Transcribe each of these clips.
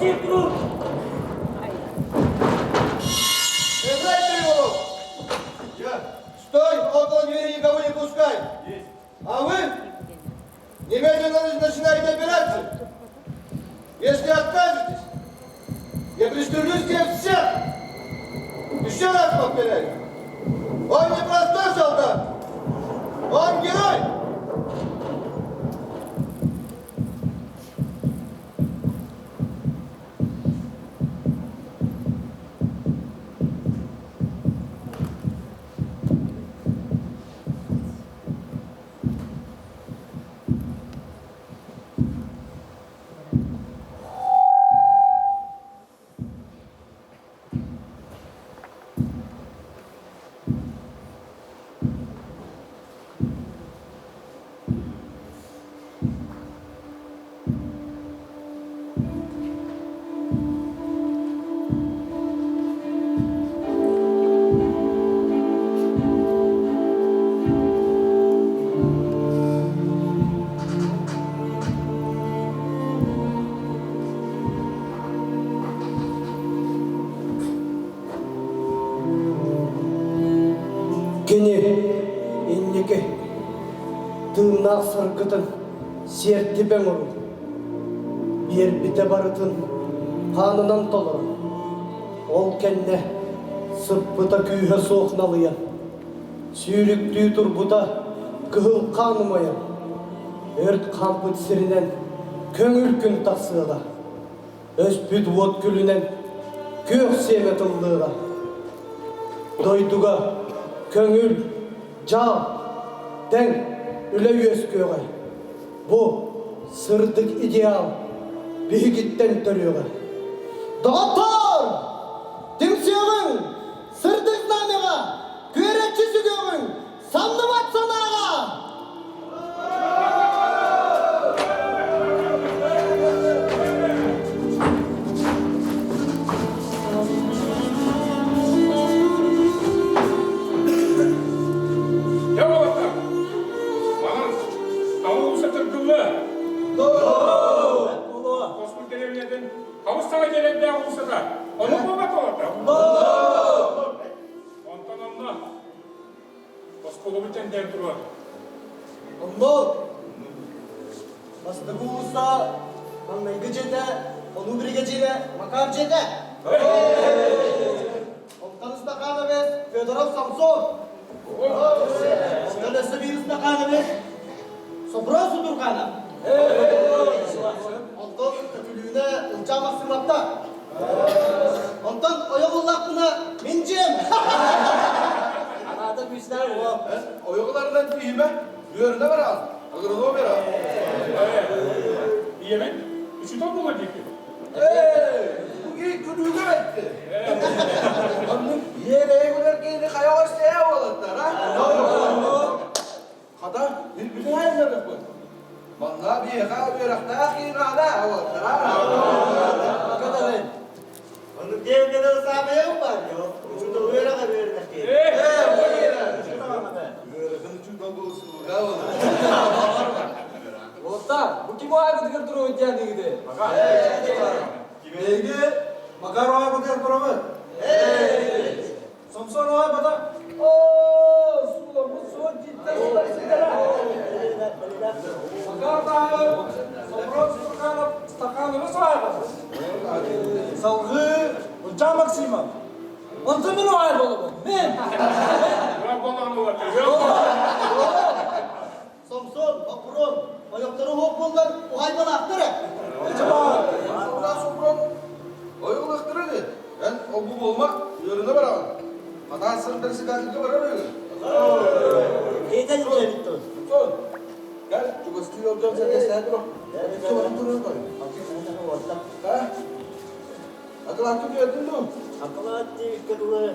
диир куруук. Играй тревогу! Стой! Около двери никого не пускай! А вы немедленно начинаете операцию! Если откажетесь, я пристрелю всех всех! Еще раз повторяю, он не простой солдат, он герой! Кини инники тыыннаах саргытын сиэртибэ оҥоруу, биэрбитэ барытын хаанынан толорон, ол кэннэ сыппыта күүһэ суох налыйан, сүүрүктүү турбута кыһыл хаан умайан, өрт хаампыт сиринэн көҥүл күн тахсыаҕа, өспүт уот күлүнэн күөх сиэмэ тыллыаҕа. Дойдуга көҥүл, дьаал, тэҥ үлэ үөскүөҕэ. Бу сырдык идеал биһигиттэн төрүөҕэ. Доҕоттоор! Түмсүөҕүҥ! Сырдык знамяҕа! Күөрэччи сүгүөҕүҥ! Самныбат санааҕа! Дьэ уолаттар, манан Таҥылыса тыргылла. Хоспут дэриэбинэтин хабыс саҥа дьиэлэрдээх уулуссата. Ону буолбат уолаттар. Онтон онно оскуолабыт дьэндэйэн туруор. Онно бастакы уулусса маҥнайгы дьиэтэ, хонуу биригэдьиирэ Макар дьиэтэ. Онтон Ыстакановец Федоров Самсон. Онтон өссө биир Ыстакановец Сопрон Сутурханов. Онтон Өкүлүүнэ Ылдьаа Максимовтар. Онтон ойох ыллахпына мин дьиэм. Анаата күүстээх уол. Ойоҕуларынан тиийимэ, үөрэнэ бараҕын, агроном эрэ. Ийэбит учуутал буолуо диэки. Ээ, күнүүгэ бэтти. Оннук иэдэйэ күлэр киһини хайа оҕостея уолаттар, а? Хата, билбитин хайыннарыахпыт. Манна биһиэхэ үөрэхтээх киһи наада уолаттар, а? Кытарын. Оннук диэҥҥэ дылы саамайым баар дьо. Учуутал үөрэҕэ үөрэнэр киһи. Үөрэхин учуутал буолсууга Уолаттар, бу ким аайбытыгар туругут диэн ыйыты? Эйги Макар аайбытыгар турамыт. Сомсон аайбата. Оо, сууламмыт суон тииттэр сытар ситэрэ. Макар таайы Сомрон Сутурханов стаканыбы суайбата. Салгыы Ылдьаа Максимов. Онтон мин оҕай болобун. Мин. Сомсон, Боппуруон, ойохтору уһук буоллар, уһайбалаахтар ээ. Сомрон, ойуулахтара ди. Эн ол-бу буолма, үөрэнэ бараҕын. Хатаан сын председательгэ барар үһү. Кейтен үлэбит тыл. Сон, кэл, чугастыы олдьон сэргэстэһэ тур. Туоран туран кой. А? Акылаакка түөрдүн дуу? Акылаат диэбиккэ дылы.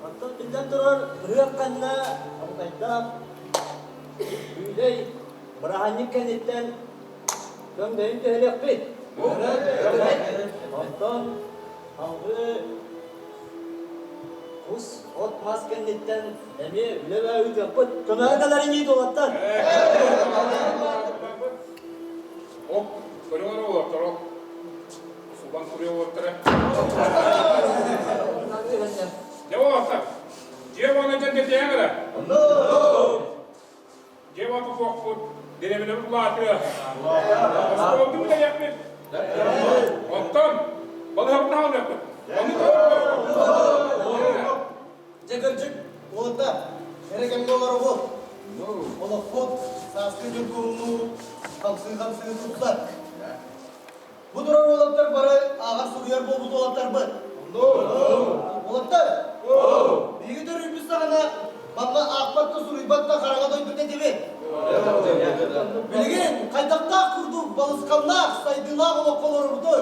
Оттон биллэн турар, ырыах ханна, абытайдаах, Күүлэй, бырааһынньык кэнниттэн көҥдөйүн түһэриэхпит. Онтон салгыы кус от-мас кэнниттэн эмиэ үлэ ыытыахпыт. Көмөҕө кэлэр инии уолаттар. Оп, көрүҥ эрэ уолаттар, оп. Субан. Суруйуоттара. Дьэ уолаттар, дьиэ уонна дьон кэтиэҥ эрэ. Дьиэ уоту суохпут, дэриэбинэбит улаатыа. Оскуолабытын бүтэриэхпит. Оттон балыһабытын хаалыахпыт. Ону Дьэ кырдьык, уолаттар, эрэ кэмҥэ олоробут. Олохпут сааскы дьургуһуннуу хамсыы-хамсыы тупсар. Бу турар уолаттар бары ааҕар-суруйар буолбут уолаттарбыт. Уолаттар, биһиги төрүүрбүт саҕана манна аахпат да суруйбат да хараҥа дойдута этибит. Билигин хайдахтаах курдук балысханнаах, сайдыылаах олоххо олоробутуй?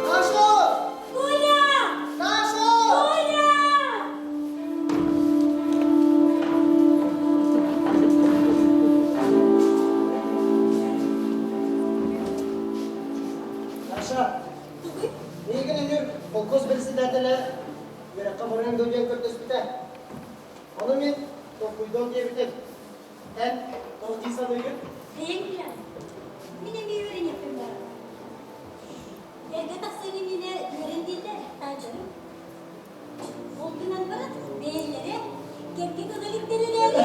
Саша! Коля! Саша! Коля! Саша, миигин үнүр холкуос председателэ үөрэххэ барыаҥ дуо диэн көрдөспүтэ. Ону мин толкуйдуом диэбитим. Эн туох дии саныыгын? Бэйэҥ билэҕин. Мин эмиэ үөрэниэхпин баҕарабын. Эргэ тахсыаҥ иннинэ үөрэн дииллэр, таайдарым. Ол гынан баран, бэйэлэрэ кэргэн ыла иликтэр эрээри.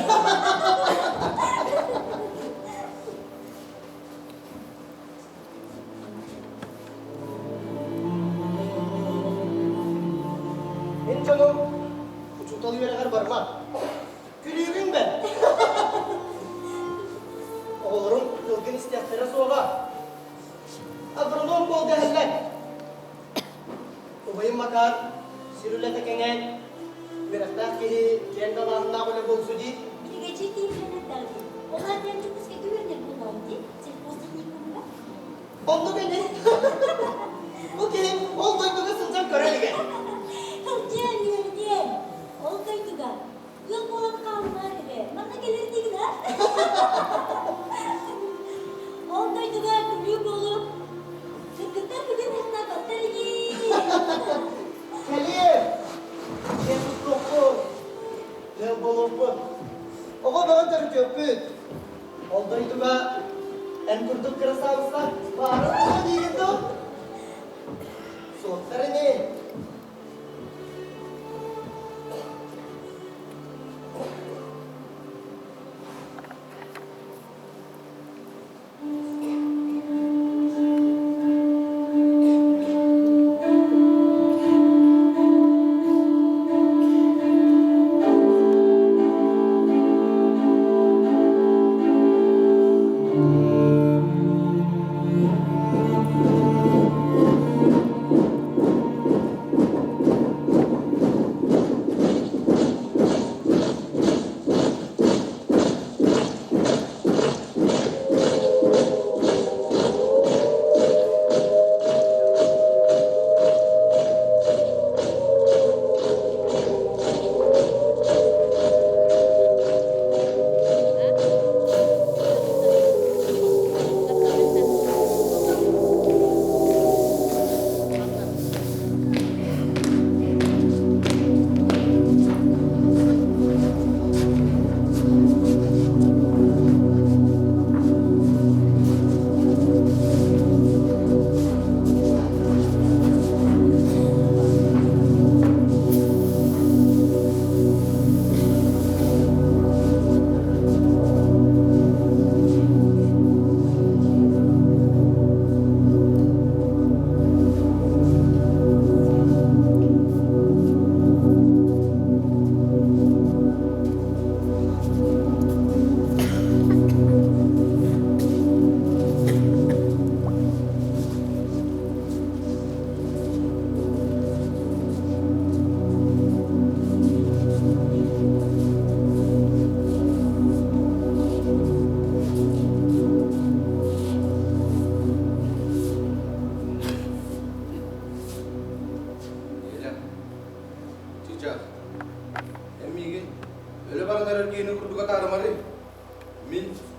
Мин дьонум учуутал үөрэҕэр барма. Күлүүгүн бэр. Оҕолорум тылгын истиэхтэрэ суоҕа. Агроном буол дэһэллэр. Убайым Макар сир үлэтэ кэҥээн, үөрэхтээх киһи киэҥ далааһыннаах үлэ буолсу дии. Биригэдьиир киһи элбэх дии. Ол аатыран Дьокуускайга үөрэнэр буоллаҕым дии, сельхозтехникумҥа. Оннук ини. Бу киһи ол дойдуга сылдьан көрө илигэ. Сылдьан үөрдүөн. Ол дойдуга ыал буолан хааллар эбэ. Манна кэлэр диигин а? Ол дойдуга күлүү буолуп, кыргыттар бүгүн ыһыктаабаттар ини. Кэлиэм. Дьиэ туттуохпут. Ыал буолуохпут. Оҕо бөҕө төрүтүөхпүт. Ол дойдуга эн курдук кырасаабыса баара буолуо диигин дуо? Суохтар ини.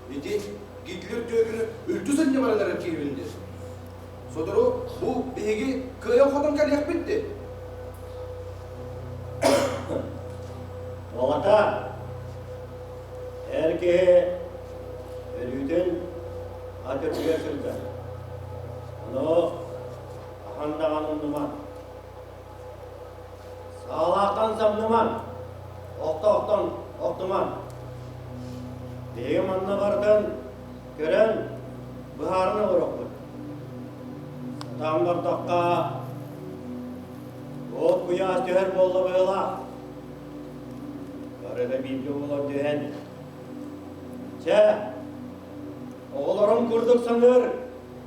Ити Гитлер түөкүнү үлтү сынньа баран эрэр киһибин диэн. Сотору бу биһиги кыайан-хотон кэлиэхпит дии. Оҕото, эр киһи өлүүтүн ат үрдүгэр сылдьар. Ону ахан даҕаны умнума. Саалаахтан самнымаҥ, охто-охтон охтумаҥ. Биһиги манна барытын көрөн, быһааран олоруохпут. Сатаан бардахха, уот куйаас түһэр буолла быһыылаах. Бары да бииргэ буолан түһэн, чэ, оҕолорум курдук саныыр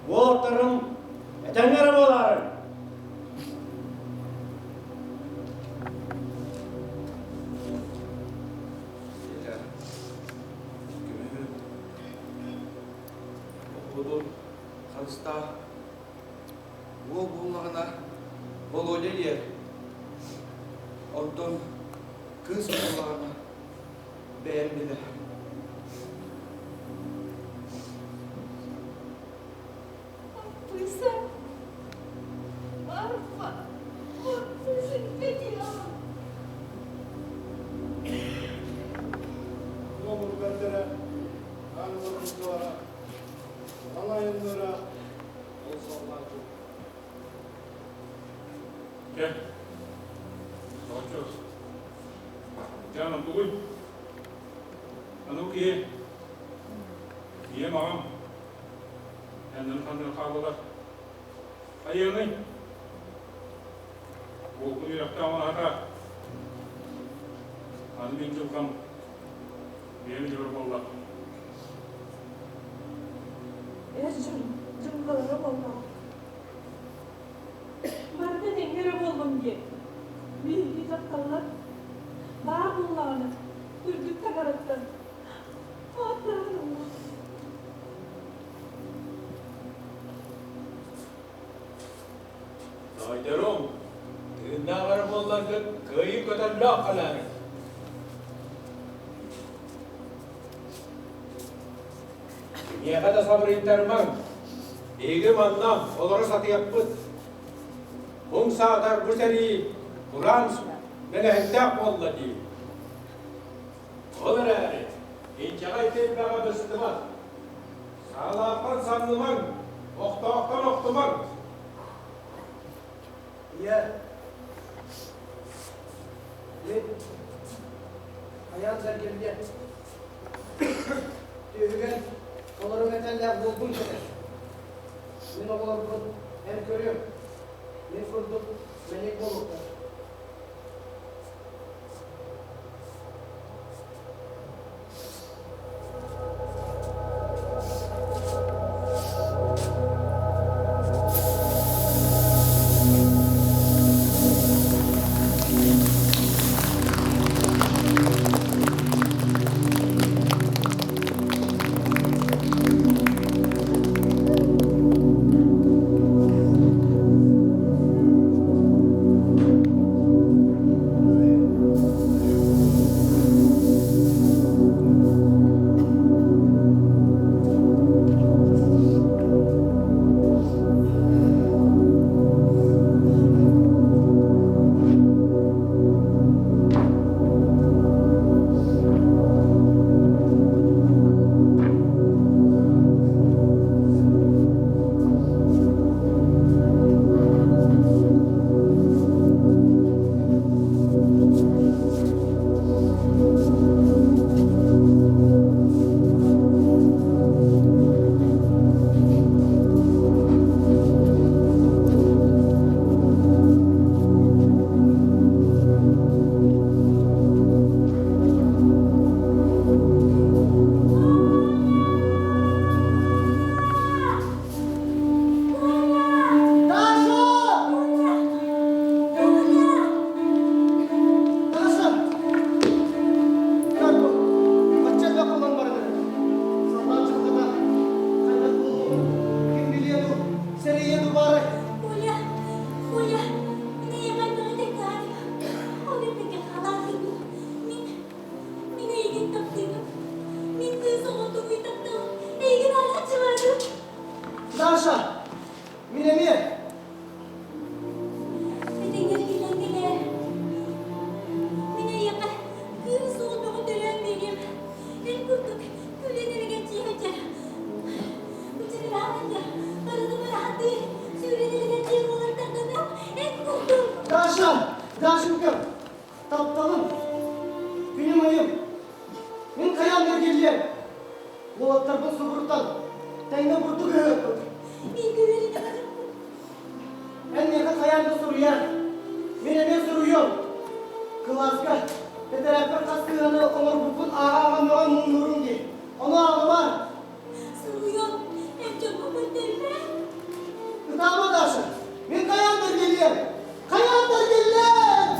уолаттарым этэҥҥэ эрэ буолаарыҥ. Көмүһү Оппутун харыстаа. Уол буоллаҕына Володя диэр. Онтон кыыс буоллаҕына бэйэм билэр. Аппыса, Марфа, Номургардара, ааныларбыттара, алайыннара ол саллааты. Кэ, Очос. Дьаным тугуй? Ану киһи, ийэм аҕам Эннин ханнык хааллылар? Хайыаный? Уолгун үөрэхтээх аһата. Аны мин дьылҕам бэйэм дьыбар буолла. Эр дьон дьылҕалара буоллаҕа. Барыта тэҥҥэ эрэ буоллум диэн. Биһиги дьахталлар баар буоллаҕына үрдүк таҥараттан ааттаан ылла. Тоойдорум, тыыннаах эрэ буолларгыт кыайыы көтөллөөх кэлээриҥ. Кимиэхэ да сабырыйтарымаҥ, биһиги манна олоро сатыахпыт. Муҥ саатар бу сэрии кураан мэлэһинтээх буолла дии. Ол эрээри инчэҕэй тирбэҕэ быстыбат. Саалаахтан самнымаҥ, охтоохтон охтумаҥ. Ийэ, мин хайаан сэргэлиэ түөһүгэр толору мэтээллээх буолбун кэтэр. Мин оҕолорбун эн көрүөм, мин курдук мэник буолуохтар. субурутан, тэҥҥэ бурдук ыһыахпыт. Мин күрүөлэнэ барыппын. Эн миэхэ хайаан да суруйаар. Мин эмиэ суруйуом. Кылааска тэтэрээппэр хас сыыһаны оҥорбуппун ааҕа-ааҕа мөҕөн муҥнуурум дии. Ону ааҕымаар. Суруйуом, эн дьоҥҥо көрдөрүмэ. Ытаама, Даша. Мин хайаан да эргиллиэм. Хайаан да эргиллиэм!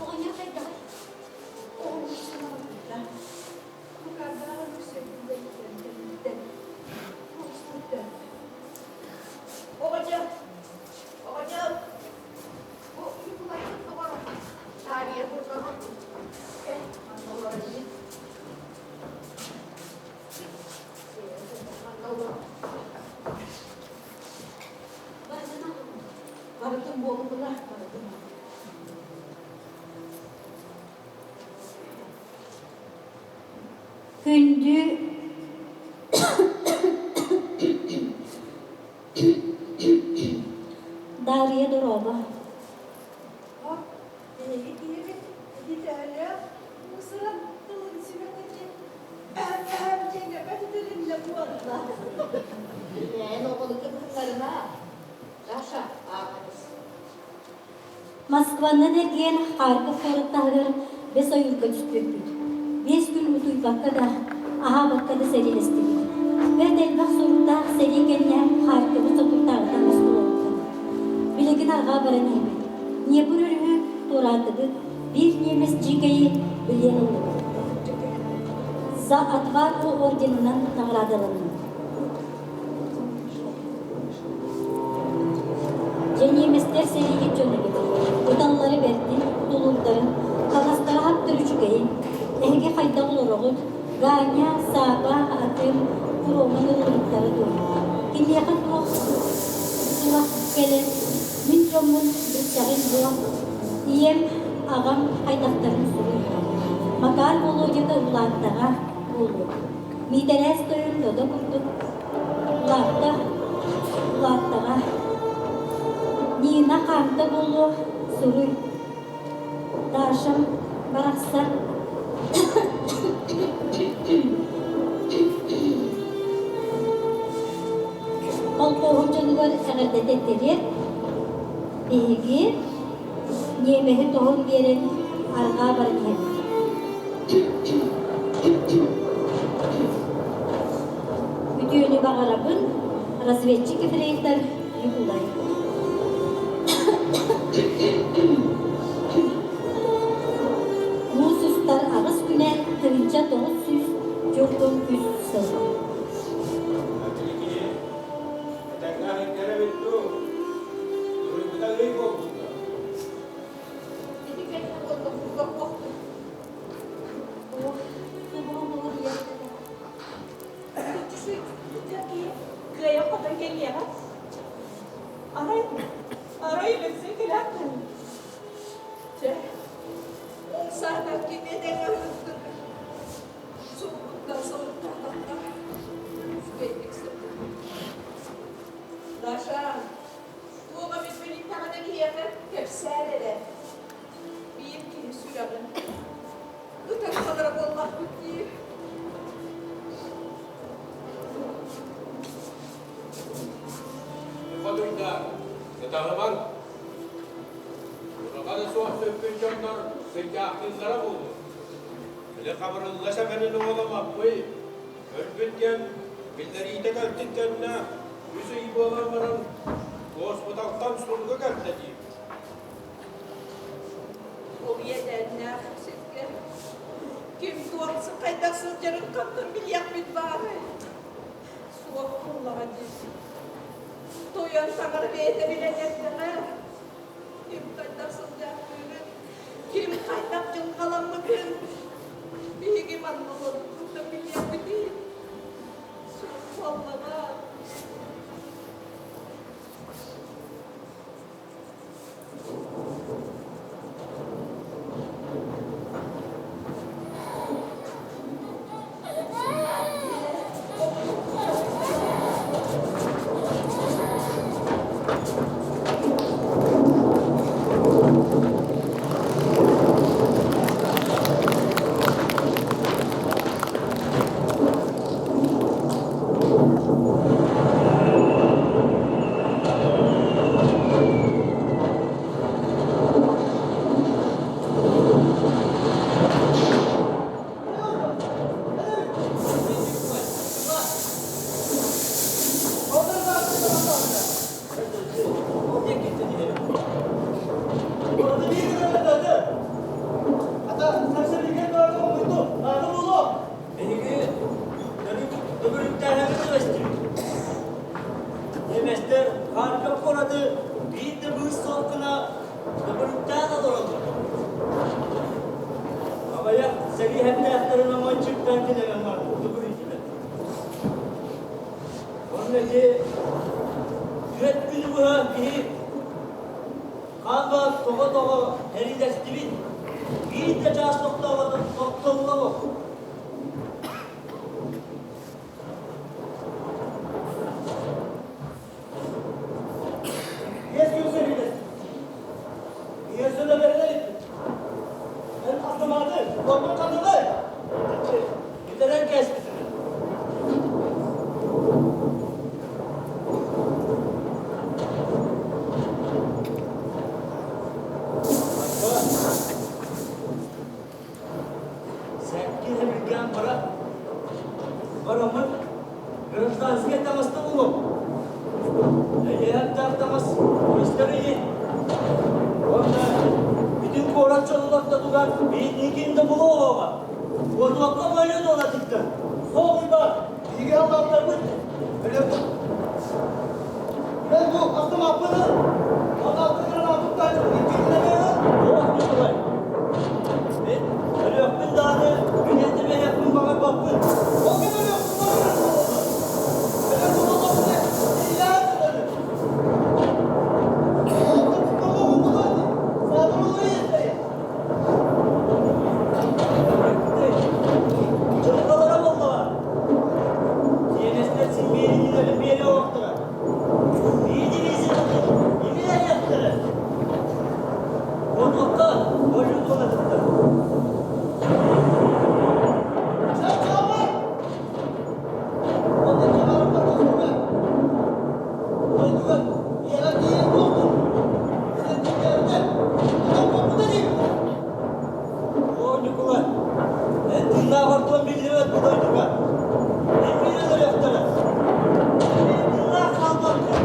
Оҕонньор хайдаҕый? Оҕочо, оҕочо, бу Ньукулайбыт доҕоро таарыйа турдаҕа. Кэл, манна олорон иһит. Манна олор. Барытын аҕаллым. Барытын буолумуна, барытын. Күндү Даарыйа дорообо. Биһиги киһибит ити төһөлөөх муусуран тылын сүбэтин диэн үтүрүллэ буолла. Эн оҕону кыбыһыннарыма. Даша, ааҕабыз. Москванан эргийэн Харьков куорат таһыгар бэс ойуурга түспүппүт. 5 күн утуйбакка да, аһаабакка да сэриилэстибит. Бэрт элбэх суруктаах сэрии кэннэ Харьковы соторутааҕыта мустубуппут. Билигин арҕаа баран иһэбит. Днепр өрүһү туораатыбыт, биир немец дьиикэйи билиэн ыллыбыт. За отвагу орденынан наҕараадаланным. Дьэ немецтэр сэрииһит дьон эбит. Ыталлары бэртин, тулуурдарын, хаҥастара хаптар үчүгэйин. Эһиги хайдах олороҕут? Ганя, Сааба, Акым, Куруоман ыллыбыттара дуо? Киниэхэ туох сурах кэлэн, мин дьоммун билсэҕин дуо? Ийэм, аҕам хайдахтарын суруй. Макар Володята улааттаҕа буолуо. Миитэрээс тойон додо курдук улаатта, улааттаҕа. Нина хаамта буолуо, суруй. Дашам барахсан Холкуоһун дьонугар эҕэрдэтэ тириэрт. Биһиги ньиэмэһи тоһун биэрэн арҕаа баран иһэбит. Үтүөнү баҕарабын, разведчик ефрейтор Ньукулай. Муус устар аҕыс күнэ 1943 сыл. Этэҥҥэ иһиттэрэ эбит дуу? Суруйбута ый буолбут дуо? Ити кэннэ буолла Кыайан хотон кэлиэҕэ. Арай, арай өлөксөй кэлээхтэн. Чэ, Этэҥҥэ ыһыктык Сулбуттан сылыктаатахха үчүгэйдик сыппыт. Даша, туох эмит билиннэҕинэ киһиэхэ кэпсээн эрэ. Биир киһи сүрэҕин ытан халара буоллахпыт дии. Хотуйда, ытаһымаҥ. Сураҕа суох сүппүт дьоннор сылдьаахтыыллара буолуо. Били Хабырылла Сэмэнин уола Маппый өлбүт диэн биллэриитэ кэлтин кэннэ үс ый буолан баран госпиталтан суруга кэллэ дии. Ол иэдээннээх сиргэ ким туох хайдах сылдьарын хантан билиэхпит баарай? Суох буоллаҕа дии. Тойон таҥара бэйэтэ билэн эрдэҕэ. Ким хайдах сылдьаахтыырын, ким хайдах дьылҕаламмытын биһиги манна олорбуппут билиэхпитий? Суох буоллаҕа. Биһиги төгүрүктээһини түбэстибит. Немецтэр Харьков куораты биир да быыс суох гына төгүрүктээн олороллор. Аҕыйах сэрии хэптээхтэрин оҥойчуктан килэрэн баран төгүрүйдүлэр. Онно ити түөрт күнү быһа киһи хаан тоҕо-тоҕо эриилэстибит. Биир да чаас тохтооботох тохтоллобох. Биэс күн сэриилэстибит. Биэс сыл эбэринэ иликпит. Эн автоматы, уоппун ханныгый? Бүтэрэн кээспитим. Сэкки хэбиргээн бара бараммыт гражданскай таҥаста булуом. Эйэһэттээх таҥас истэр иһин. Уонна бүтүн куорат дьонун ортотугар биирдиикин да булуоҕа. Уотуокка мөлүөн уолатыттан. Хоҕуйба, Биһиги аллааттарбыт өлөбүт. Мен бу автомаппыны 16 гранатыттан иккитинэн Туох Ньукулай? Мин өлүөхпүн даҕаны билиэтим эһиэхпин баҕарбаппын. Ол ким өлүөхпүн баҕарар буолла? Өлөр буоллахпына, иилээн сытабын. Дьылҕалара буоллаҕа. Немецтэр син биэриннилэрин биэрэ оһохторо. Биир дивизиятын имилэниэхтэрэ. Онуоха ойуун туонатыттар. Оо, Ньукулай, эн тыыннаах ордуон биллибэт бу дойдуга. Эппиир өлөрүөхтэрэ. Эн тыыннаах хаалбаккын.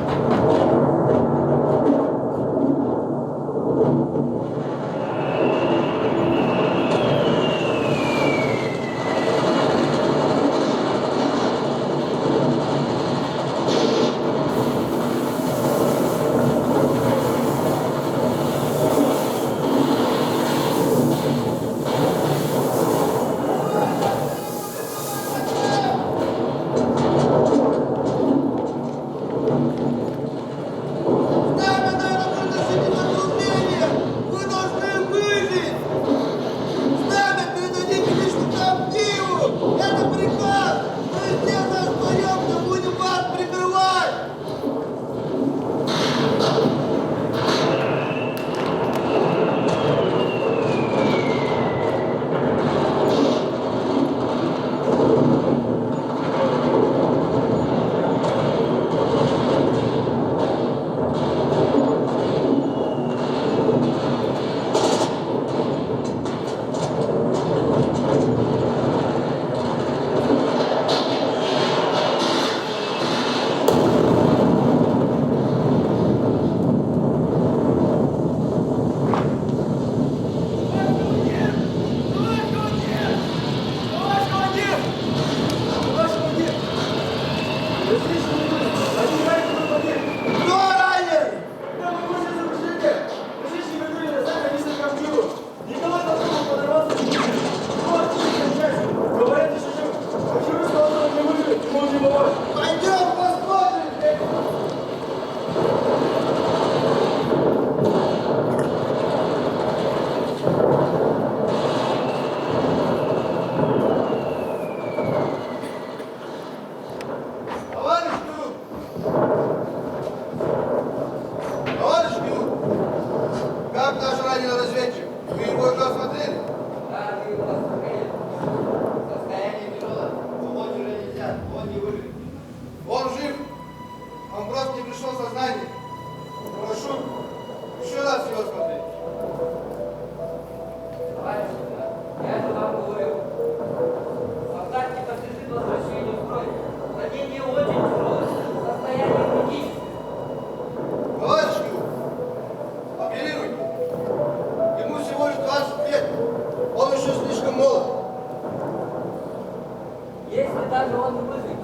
Даже он выжить,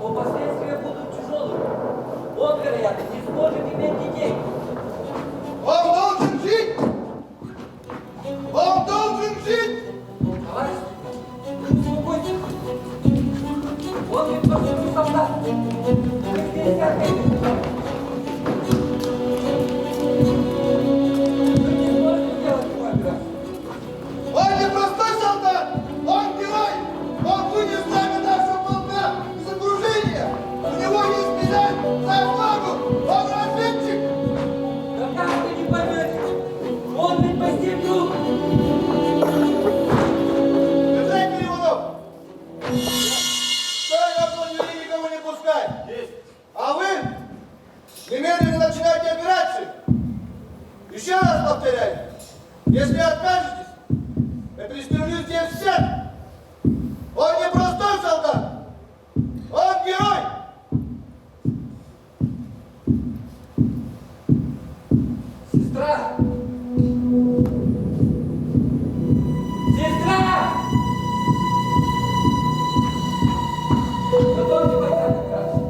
то последствия будут тяжелыми. Он, вероятно, не сможет иметь детей. Он должен жить! Он должен жить! Товарищ, успокойтесь. Он ведь простой солдат. Мы здесь опять. Вы не сможете сделать ему операцию. Он не простой солдат! Он герой! Он вынес знамя нашего полка из окружения! У него есть медаль за отвагу! Он разведчик! Да как вы не поймете? Он ведь постепил. Держать Иванов! Стой около двери, никого не пускать! Есть. А вы немедленно начинайте операцию! Еще раз повторяю, если откажетесь, я пристрелю здесь всех! Он не простой солдат! Он герой! Сестра! Сестра! Готовьте бойца к операции.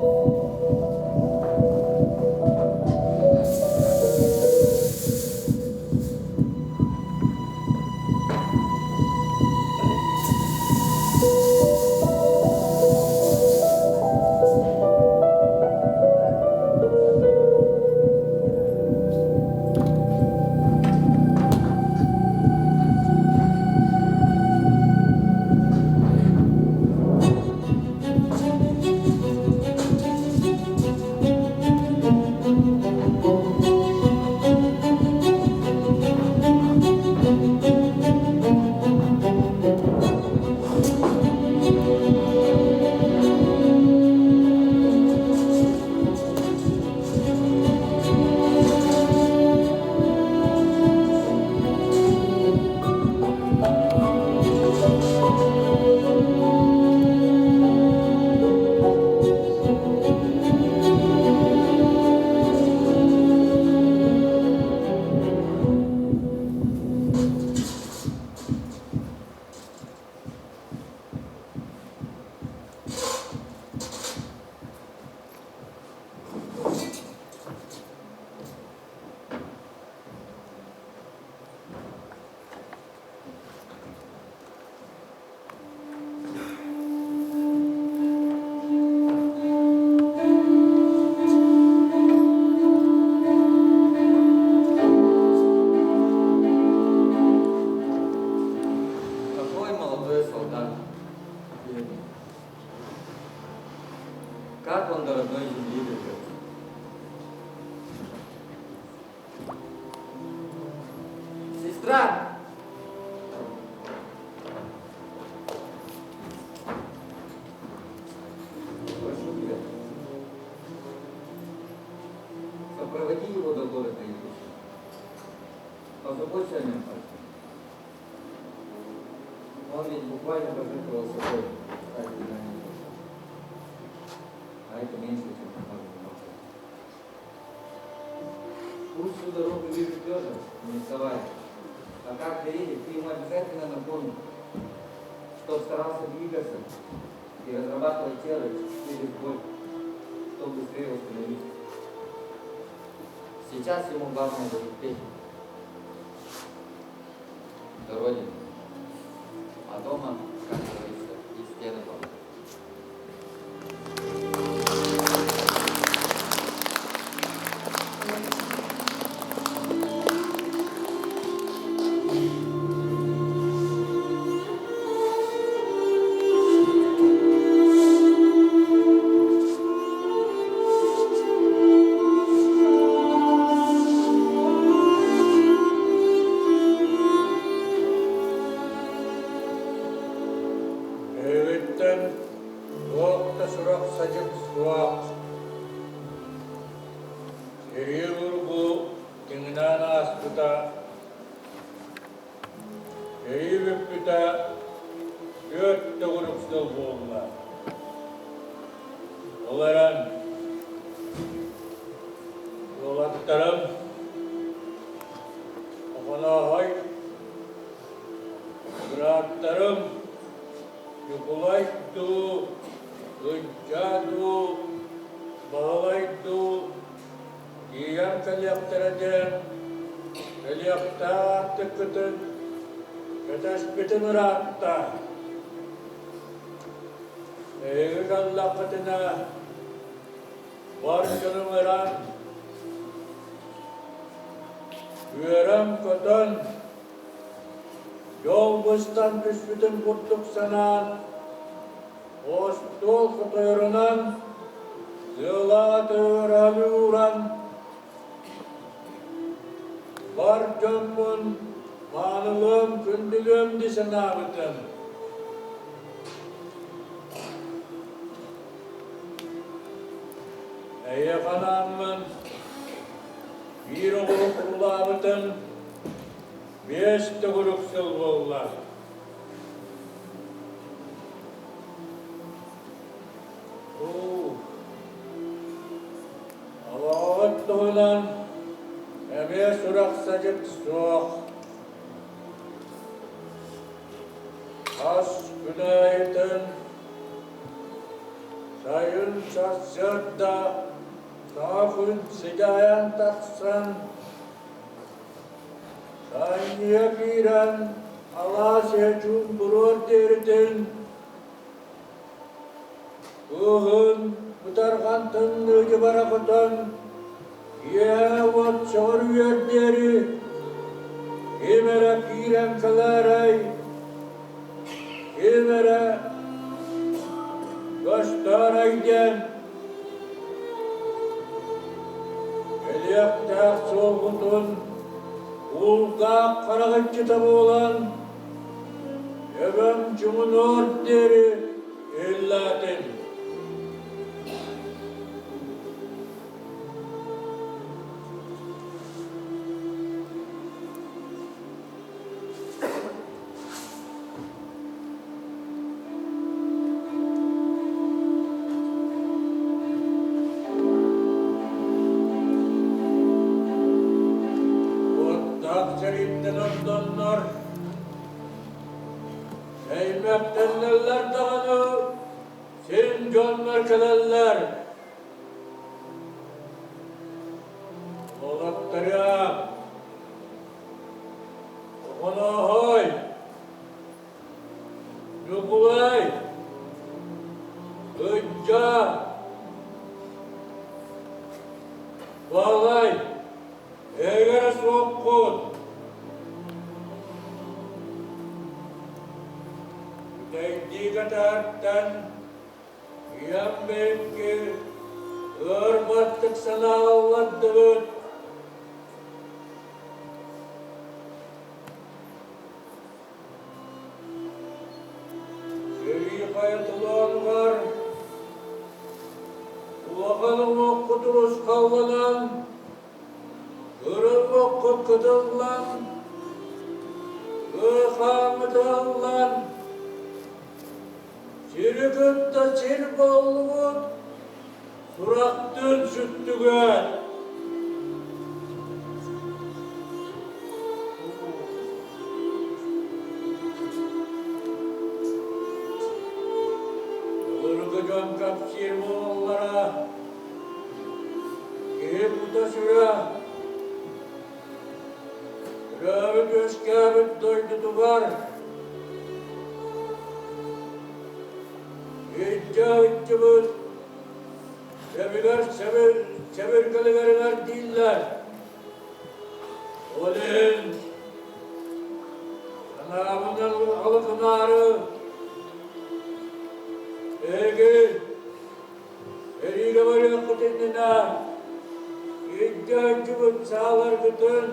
Какой молодой солдат. Бедный. Как он до родной земли доберется? Сестра! Прошу тебя. Сопроводи его до города Иркутска. Позаботься о нем, пожалуйста. Он ведь буквально пожертвовал собой ради раненого. А это меньше, чем мы можем молчать. Пусть всю дорогу лежит лежа, не вставая. А как доедет, ты ему обязательно напомни, чтоб старался двигаться и разрабатывать тело через боль, чтобы быстрее восстановиться. Сейчас ему главное долететь до родины. А дома, как говорится, и стены помогут. Эйигиттэн туох да сурах-садьык суох. Сэрии обургу тыҥынаан ааспыта. Сэрии бүппүтэ түөрт төгүрүк сыл буолла. Ол эрэн уолаттарым Охонооһой, бырааттарым. Ньукулай дуу, Ылдьаа дуу, Баһылай дуу тиийэн кэлиэхтэрэ диэн кэлиэхтээх аартыккытын кэтэспитим ыраатта. Эһиги кэллэххитинэ бар дьонум ыран, үөрэн-көтөн, дьол быстан түспүтүн курдук санаан, остуол хотойорунан сыалаатыыраны ууран, бар дьоммун маанылыам, күндүлүөм дии санаабытым. Эйиэхэ анааммын биир оҕурук уулаабытым биэс төгүрүк сыл буолла. Уу, Олоҕут туһунан эмиэ сурах-садьык суох. Хас күн аайытын сайын сарсыарда саҥа күн сыдьаайан тахсан, санньыйа киирэн алаас иһэ чуумпуруор диэритин, кыыһын бытарҕан тымныы дьыбара хотон киэһэ уот сөҕөр үөр диэри ким эрэ киирэн кэлээрэй, ким эрэ көстөөрөй диэн кэлиэхтээх суолгутун кулгаах хараҕыччыта буолан Эбэм чуҥунуор диэри иллээтин. Уоттаах сэрииттэн ордоннор, Эймэктэннэллэр даҕаны, син дьоннор кэлэллэр. Уолаттарыам, Оҕонооһой, Ньукулай, Ычча, Баалай, Эйгэрэ суоххут. Бүтэйдии кэтээттэн ийэм биһикки ыар баттык санааллардыбыт. Сэрии хайа тулаанугар улахан уҥуоххут урусхалланан, кыра уҥуоххут кытыллан, ыахааҥҥыт ыһыллан, сири кытта сир буоллугут, сурахтыын сүттүгүт. Былыргы дьон кэпсиир буолаллара, киһи кута-сүрэ төрөөбүт-үөскээбит дойдутугар илдьэ сылдьыбыт Сөбүгэр сэбиргэлигэр дииллэр. Ол иһин санаабынан алыкынаары эһиги эриигэ барыаххыт иннинэ илдьэ сылдьыбыт сааларгытын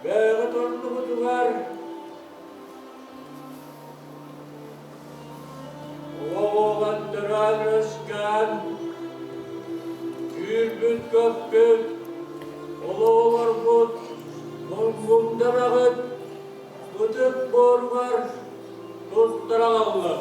бэйэҕит оннугутугар Уолаттаран үөскээн, түүрбүт-көппүт, олоҕолорбут муҥмуҥдараҕыт ытык буоругар туттараҕаллар.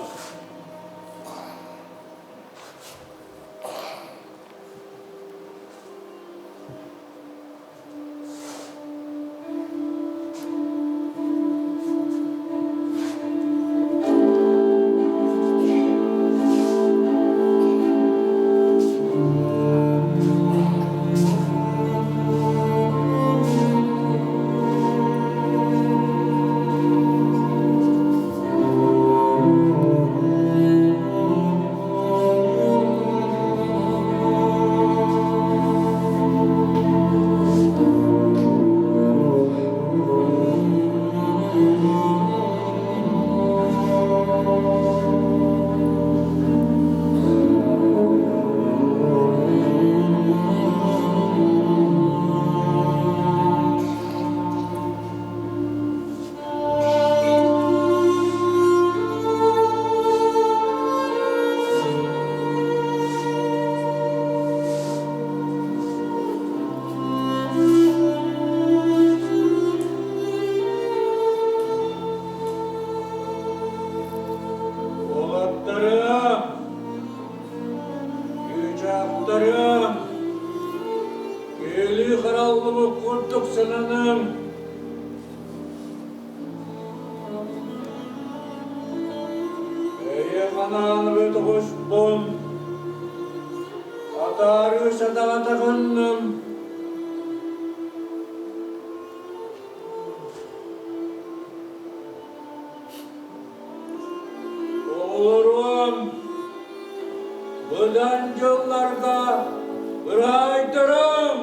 Гынным. Эйиэхэ анаан бөтөҕүспун, атаарыы сатаҕата гынным. Оҕолоруом, быдан дьылларга ыраайтарым!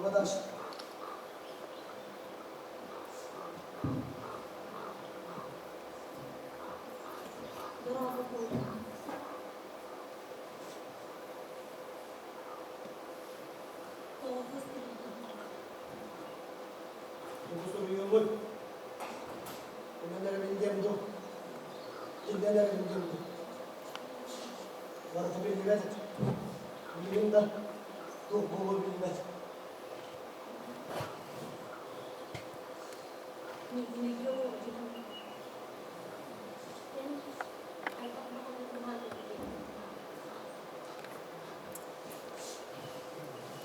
Arkadaş. Тугу суруйуомуй? Кимэн эрэ биллиэм дуу, кининэн эрэ биллиэм дуу. Барыта биллибэт этэ. Билигин да туох буолуо биллибэт.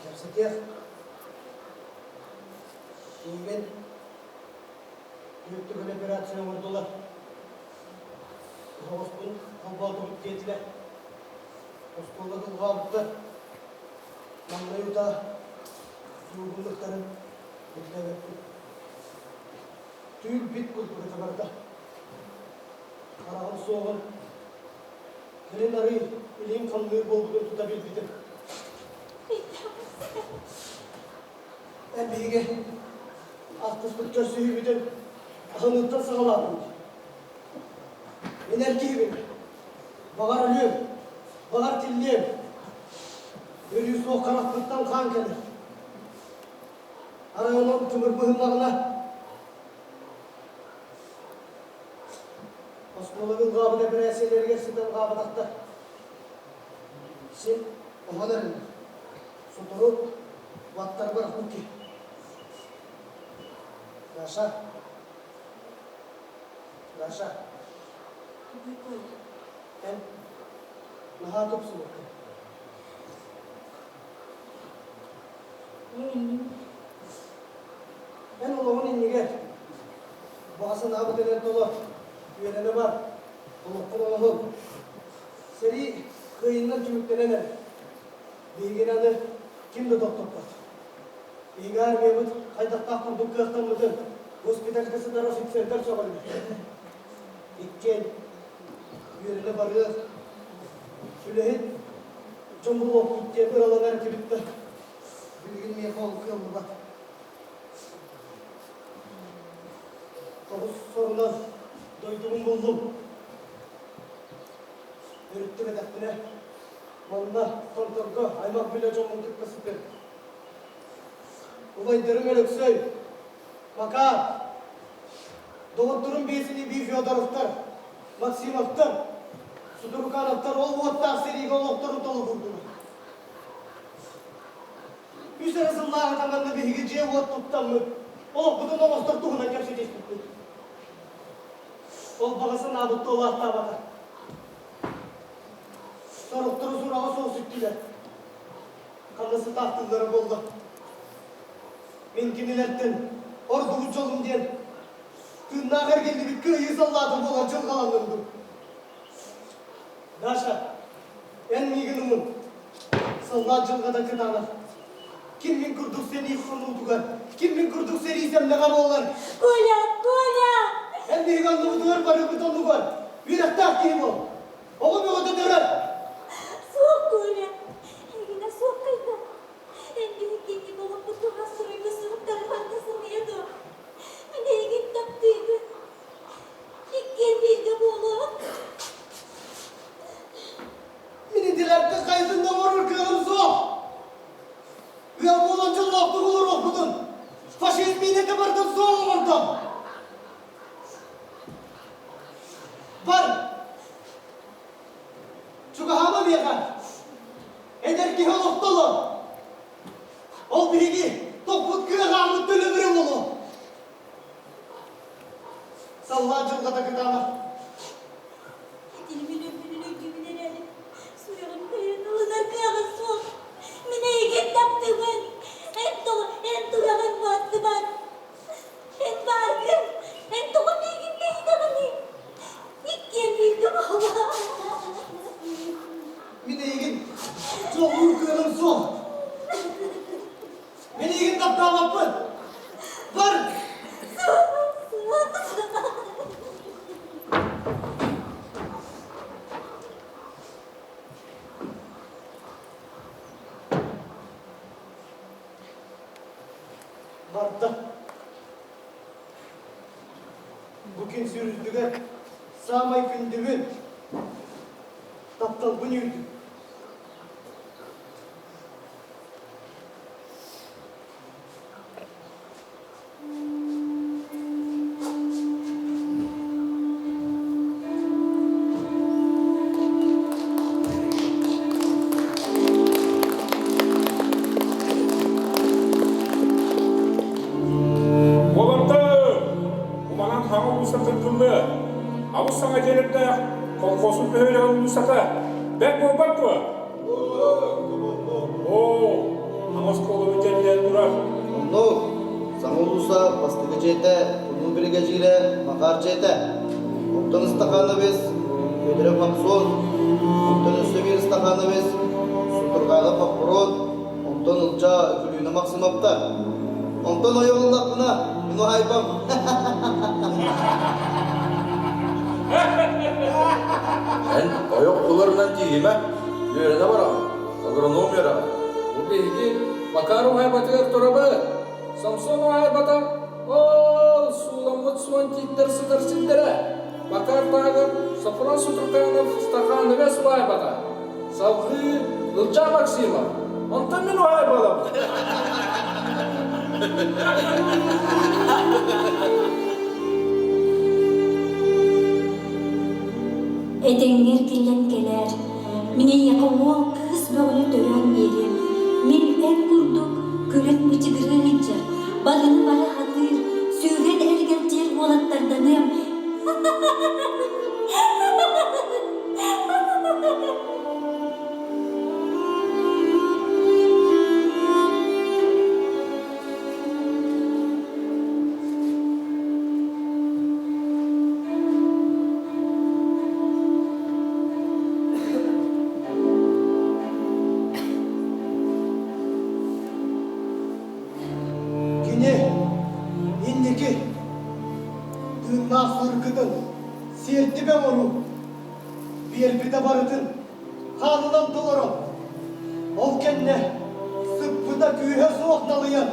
Кэпсэтиэх. Миигин түөрт операция оҥордулар. Оһоҕоспун холбоотубут диэтилэр. Оскуола дулҕаабыттар. Маҥнай утаа суугуннуктарын өйдөөбөппүн. Түүл-бит курдук этэ барыта. Хараҕым суоҕун кэлин арый илиим хамныыр буолбутун тута билбитим. Эн биһиги ахтыспыт көрсүһүүбүтүн аһыныыттан саҕалаатыбыт. Мин эр киһибин. Баҕар өлүөм, баҕар тиллиэм. Өлүү суох харахпыттан хаан кэлэр. Арай онон тымыр быһыннаҕына Оскуола ылҕаабыт эпэрээссийэлэригэр сытан хаалбатахтар. Син оһон эрэллэр. Сотору баттары бырахпыт киһи. Даша. Даша. Эн наһаа тупсубуккун. Эн олоҕун иннигэр баҕа санаабыт эдэр толор, үөрэнэ бар, олоххун оҥоһун. Сэрии кыайыынан түмүктэнэн эрэр. Биһигини аны ким да тохтоппот. Биһиги армиябыт хайдахтаах курдук кыахтаммытын госпитальга сытар офицердар сөҕөллөр. Иккиэн үөрэнэ барыах, үлэһит дьон буолуохпут диэн ыраланар этибит да, билигин миэхэ ол кыаллыбат. Тоҕус сорунан дойдубун буллум. Өрүттүбэтэхпинэ, манна Томторго аймах билэ дьоммун кытта сытыам. Убайдарым Өлөксөй, Макар, доҕотторум биэсини бии Федоровтар, Максимовтар, Сутурукановтар ол уоттаах сэриигэ олохторун толугурдулар. Үс эрэ сыллааҕыта манна биһиги дьиэ-уот туттаммыт, олохпутун оҥостор туһунан кэпсэтиспиппит. Ол баҕа санаабыт туолаахтаабата. Сорохторо сураҕа суох сүттүлэр. Ханна сытаахтыыллара буолла. Мин кинилэртэн ордубут дьолум диэн тыыннаах эргиллибит кыайыы саллаата буолар дьылҕаланным. Даша, эн миигин умун. Саллаат дьылҕата кытаанах. Ким мин курдук сэрии хонуутугар, ким мин курдук сэрии сэмнэҕэ буолар. Коля, Коля! Эн биһиги оннубутугар барыыбыт оннугар үөрэхтээх киһи буол. Оҕо бөҕөтө төрөт. Суох, Коля. Эйигинэ суох хайдах? Эн биһиккини олохпут туһа суруйбут суруктары манна сымыйа дуо? Мин эйигин таптыыбын. Иккиэн бииргэ буолуох. Мин итилэртэн хайатын да оҥорор кыаҕым суох. Ыал буолан дьоллоохтук олоруохпутун фашизм миинэтэ барытын суох оҥордо. Бар! Чугаһаама миэхэ! Эдэр киһи олохто олор! Ол биһиги тохпут кыах ааммыт төлөбүрэ буолуо! Саллаат дьылҕата кытаанах. Этилмин өлбүнүн өйдүүбүн эрээри, сүрэҕим кыайан ылынар кыаҕым суох. Мин эйигин таптыыбын. Эн тоҕо, эн тураҕын баттыбат. Эн бааргын, эн тоҕо миигин тэйитэҕиний? Иккиэн бииргэ буолла. Мин эйигин дьоллуур кыаҕым суох. Мин эйигин таптаабаппын. Бар! Барда. Бу күн сүрүрдүгэр саамай күндүбүн, тапталбын үүрдүм. Уолаттар, уманан хаҥа улууса тыргыллыа. Абыс саҥа дьиэлэрдээх колхозун бөһүөлэгин улуусата бэрт буолбат дуо? Оо, хаҥа оскуолабыт дьэннээн турар. Оннук, саҥа улууса бастакы дьиэтэ, хонуу биригэдьиирэ Макар дьиэтэ. Оттон Ыстахановец Федоров Мамсон, онтон өссө биир Ыстахановец Сутурҕаҕа Хоппуруон, онтон Ылдьаа Үкүлүүнэ Максимовтар. Онтон ойох ыллахпына, мин уһаайбам. Эн ойох ыларынан тиийимэ, үөрэнэ бараҕын, агроном үөрэҕэ. Бу биһиги Макар уһаайбатыгар турабыт. Самсон уһаайбата ол сууламмыт суон тииттэр сытар сирдэрэ. Макар тааҕар Софрон Сутурканов Стахановец уһаайбата. Салгыы Ылдьаа Максимов. Онтон мин уһаайбалабын. Этэҥҥэ эргиллэн кэлээр, мин эйиэхэ уол кыыс бөҕөнү төрөөн биэриэм. Мин эн курдук күлэн бычыгырыы сылдьар, барыны бары сатыыр, сүүрэн эргэлдьийэр уолаттарданыам. Кини инники тыыннаах сыргытын сиэртибэ оҥоруу биэрбитэ барытын хаанынан толорон, ол кэннэ сыппыта күүһэ суох налыйан,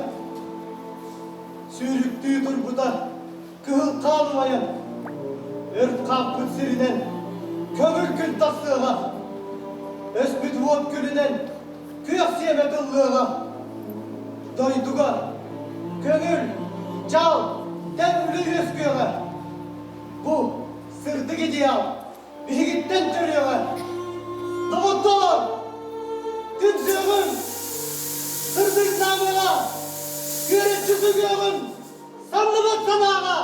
сүүрүктүү турбута кыһыл хаан умайан, өрт хааппыт сиринэн көҥүл күн тахсыаҕа, өспүт уот күлүнэн күөх сиэмэ тыллыаҕа, дойдуга көҥүл, дьал, тэҥ үлэ үөскүөҕэ. Бу сырдык идеал биһигиттэн төрүөҕэ. Доҕоттоор, түмсүөҕүҥ, сырдык саамыга, күөрэччи сүгүөҕүҥ, самныбат санааҕа!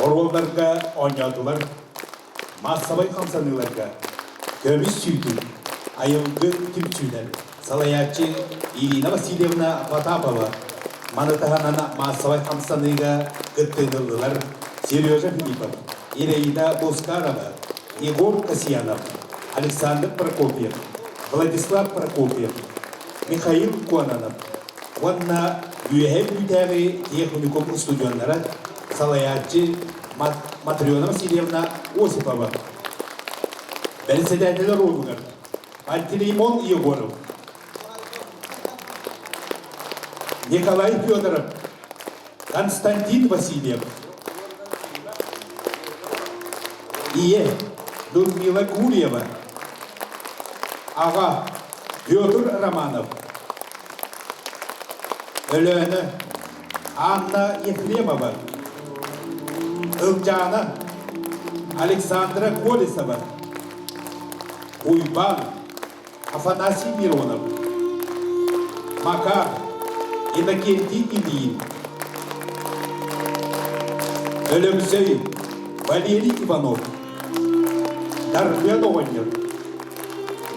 Оруолларга оонньоотулар маассабай хамсаныыларга көмүс сүүтүк, айылгы түмсүүлэр салайааччы Ирина Васильевна Потапова, маны таһынан маассабай хамсаныыга кыттыыны ыллылар Сережа Филиппов, Ираида Бускарова, Егор Касьянов, Александр Прокопьев, Владислав Прокопьев, Михаил Кононов уонна Үөһээ Бүлүүтээҕи техникум устудьуоннара салайааччы Матрена Васильевна Осипова. Бэрэссэдээтэлэр уолугар Пантелеймон Егоров. Николай Федоров, Константин Васильев. Ийэ Людмила Гурьева. Аҕа Петр Романов. Өлөөнө Анна Ефремова. Ылдьаана Александра Колесова. Уйбаан Афанасий Миронов, Макар, Иннокентий Ильин, Өлөксөй, Валерий Иванов, Дархан оҕонньор,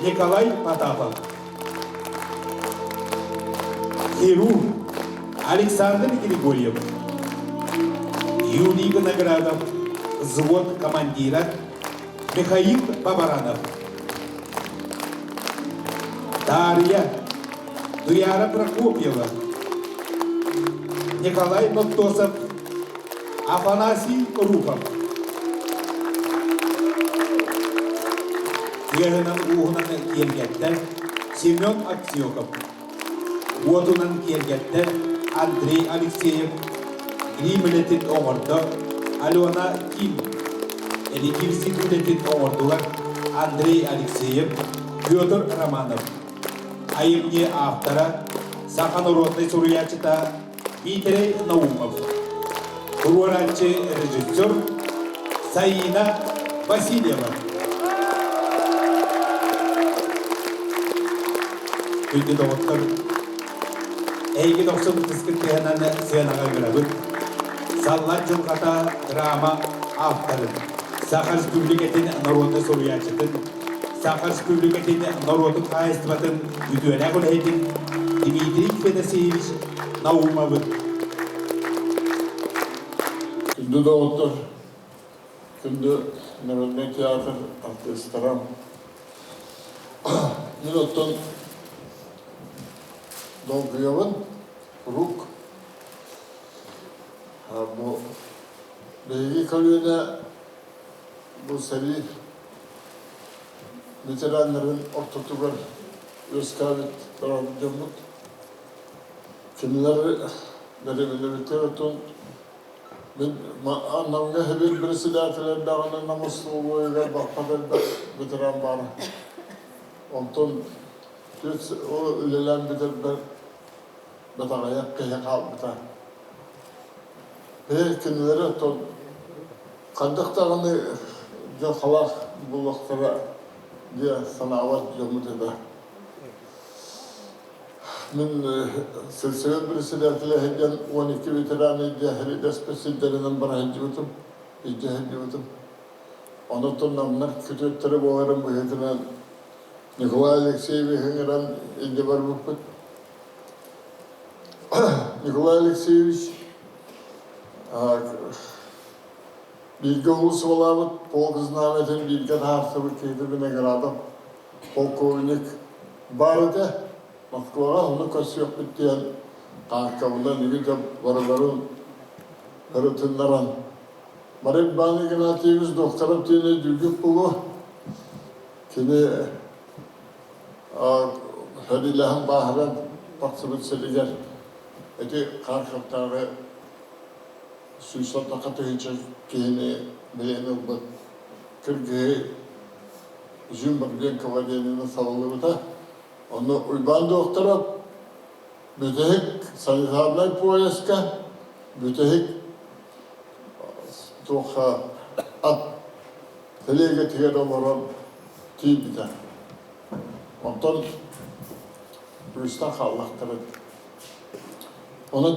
Николай Потапов, Хирург Александр Григорьев, Юрий Виноградов, взвод командира Михаил Бабаранов, Дарья, Туяра Прокопьева, Николай Ноттосов, Афанасий Рупов. Тыаһынан ууһунан киэргэттэр Семен Аксиоков, уотунан киэргэттэр Андрей Алексеев, грим үлэтин оҥордо Алена Ким, электрик үлэтин оҥордулар Андрей Алексеев, Петр Романов. Айымньы автора, саха народнай суруйааччыта Дмитрий Наумов. Туруорааччы режиссер Саина Васильева. Күндү доҕоттор, эйигин охсубут ытыскыт тыаһынан сыанаҕа ыҥырабыт. Саллар дьылҕата драма авторын, Саха Республикатын народнай суруйааччытын, Саха Республикатын норуотун хаһаайыстыбатын үтүөлээх үлэһитин Дмитрий Федосеевич Наумовы. Күндү доҕоттор, күндү народнай театр артыыстара. Мин оттон долгуйабын, куруук. Бу биһиги көлүөнэ бу сэрии ветераннарын ортотугар үөскээбит дьоммут. Кинилэр бэрэбинэбиттэр оттон мин Намҥа Хэбир председателэрдээҕинэ Нам остолобуойугар баппат элбэх ветеран баара. Онтон ол үлэлээн бүтэрбэр батаҕайах киһи хаалбыта. Ээ, кинилэри оттон хайдах даҕаны дьылҕалаах буолуохтара диэн санаабат дьоммут этэ. Мин сельсовет председателэ сылдьан 12 ветеран илдьэ дэспит сирдэринэн бара сылдьыбытым, илдьэ сылдьыбытым. Онон намнар күтүөттэрэ буоларын быһыытынан Николай Алексеевич ыҥыран илдьэ барбыппыт. Николай Алексеевич бииргэ улуусубалаабыт полк знамятын бииргэ таһаарсыбыт киһитэ Виноградов полковник баар этэ. Москваҕа ону көрсүөхпүт диэн Харьковынан үгүс барыларын ырытыннаран Марик Иван Игнатьевич Докторов диэн өйдүүргүт буолуо. Кини сэриилэһэн бааһыран тахсыбыт сиригэр ити Харьковтааҕы сүүс тыһыынча киһини билэн ылбыт кыргыһы Зюмбарбенкова диэнинэн салаллыбыта. Онно Уйбаан Докторов бүтэһик санитарнай поезка бүтэһик туохха ат тэлиэгэтигэр олорон тиийбитэ. Онтон быыстан хааллахтара. Онон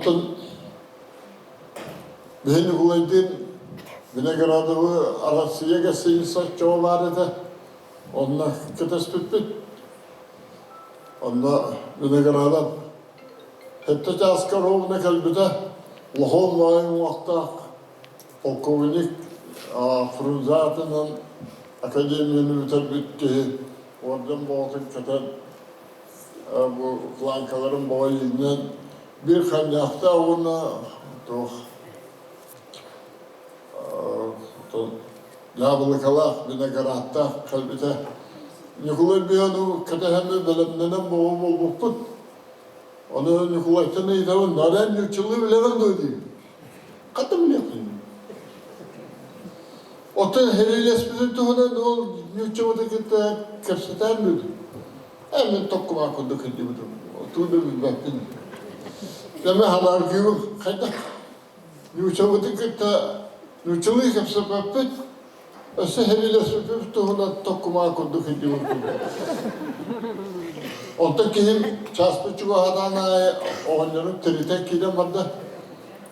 биһи Ньукулайдыын Виноградовы Арассыыйа гостиница оччоҕо баар этэ. Онно кэтэспиппит. Онно Виноградов сэттэ чааска ровно кэлбитэ. Улахан баайы уҥуохтаах полковник Фрунзе аатынан академияны бүтэрбит киһи орден боҕотун кэтэн бу планкаларын боҕо иинэн биир ханньаахтаах уонна туох дьаабылыкалаах, виноградтаах кэлбитэ. Ньукулай Биһану кэтэһэммит бэлэмнэнэн буолбуппут. Ону Ньукулайтан ыйытабын, Нарен нууччалыы билэҕин дуо диибин. Хата билиэхпин. Оттон сэриилэспитин туһунан ол нууччабыты кытта кэпсэтэн бүт. Ээ, мин токкумаа курдук сылдьыбытым. Тугу да билбэппин. Дьэ, халааргыыбын. Хайдах нууччабыты кытта нууччалыы кэпсэппэппит, өссө сэриилэспиппит туһунан токкумаа курдук сылдьыбыппын. Онтон киһим чааспыт чугаһатаан аайы оҕонньорун тиритэн киирэн барда.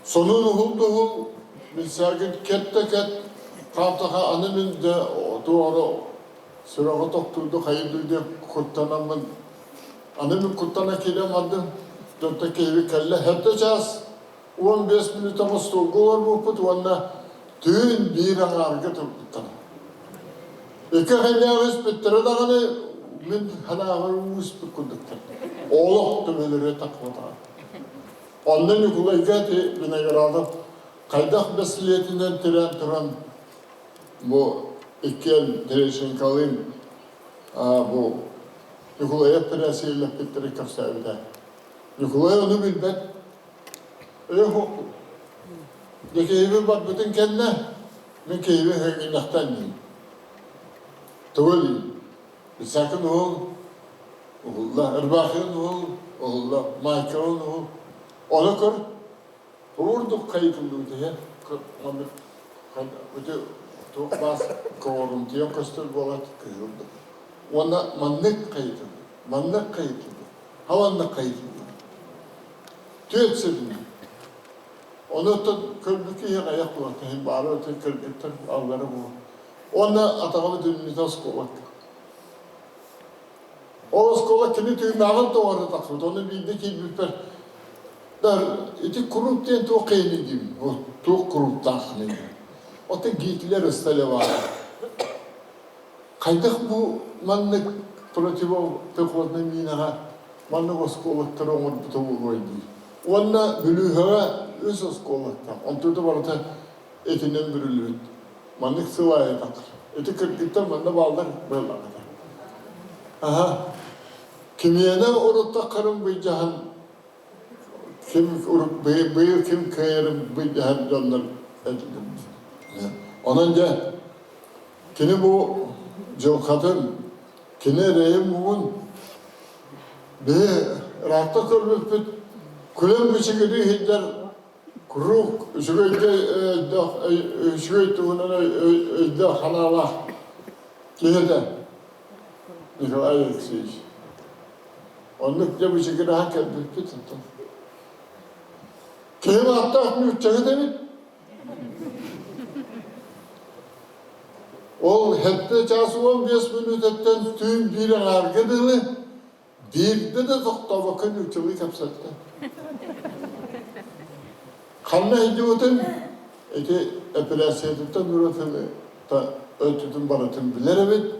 Сонун уһул-дуһул, билсээргин кэт да кэт, хаамтаха аны мин дьэ туора сүрэҕэ тохтуурду хайыдыы диэн куттанаммын аны мин куттана киирэн бардым. Дьонтон киһибит кэллэ сэттэ чаас 15 мүнүүтэ остуолга олорбуппут уонна түүн биир аҥаарга турбуттара. Икки хайдааҕы испиттэрэ даҕаны мин санааҕар уу испит курдуктар. Олох төбөлөрө таххыбатаҕа. Онно Ньукулайга ити Виноградов хайдах бэстилиэтинэн тирээн туран бу иккиэн Терещенколыын бу Ньукулайы эппэрээссийэлэппиттэрин кэпсээбитэ. Ньукулай ону билбэт. Өйө суохпут. Дьэ киһибин барбытын кэннэ мин киһибин хэгиннэхтэн диим. Тугу диим? Исаакын уһул, уһулла, ырбаахыын уһул, уһулла, маайкаҕын уһул. Ону көр, курдук хайытыллыбыт иһэ, маннык ити туох баас көҕөрүмтүйэн көстөр буолаат кыһыллыбыт. Уонна маннык хайытыллыбыт, маннык хайытыллыбыт, халаннык хайытыллыбыт. Түөрт сиринэн. Ону оттон көрбүт киһи аҕыйах буолар, киһи баара өтө кыргыттар аллара буолар. Уонна атаҕа бүтүннүүтэ оскуолакка. Ол оскуола кини тыыннааҕын тоҕо тахсыбыт. Ону биирдэ киирбиппэр дар ити курук диэн туох киһини диибин. Ол туох куруктааххыный диэн. Оттон Гитлер ысталеваара. Хайдах бу маннык противопехотнай минаҕа маннык оскуолактары оҥорбута буолуой дии. Уонна Бүлүүһэҕэ үс оскуолактаах. Онтута барыта итинэн бүрүллүбүт. Маннык сыл аайы тахсар. Ити кыргыттар манна бааллар быалаҕата. Аха. Кимиэнэ уруттаххарын быйдьаһан ким урук быйыл ким кыайарын быйдьаһар дьоннор этилэр. Онон дьэ кини бу дьылҕатын, кини эрэйин-муҥун биһи ыраахта көрбүппүт, күлэн бичигирии сылдьар Куруук үчүгэйгэ өйдөөх, үчүгэй туһунан өйдөөх санаалаах киһи этэ Николай Алексеевич. Оннук дьэ бычыгыраһан кэлбиппит оттон. Киһим ааттаах нууччаһыт эбит. Ол сэттэ чаас 15 мүнүүтэттэн түүн биир аҥаарга дылы Биирдэ да тохтообокко нууччалыы кэпсэттэ. Ханна сылдьыбытын ити эпэрээссийэтиттэн уратыны өттүтүн барытын билэр эбит,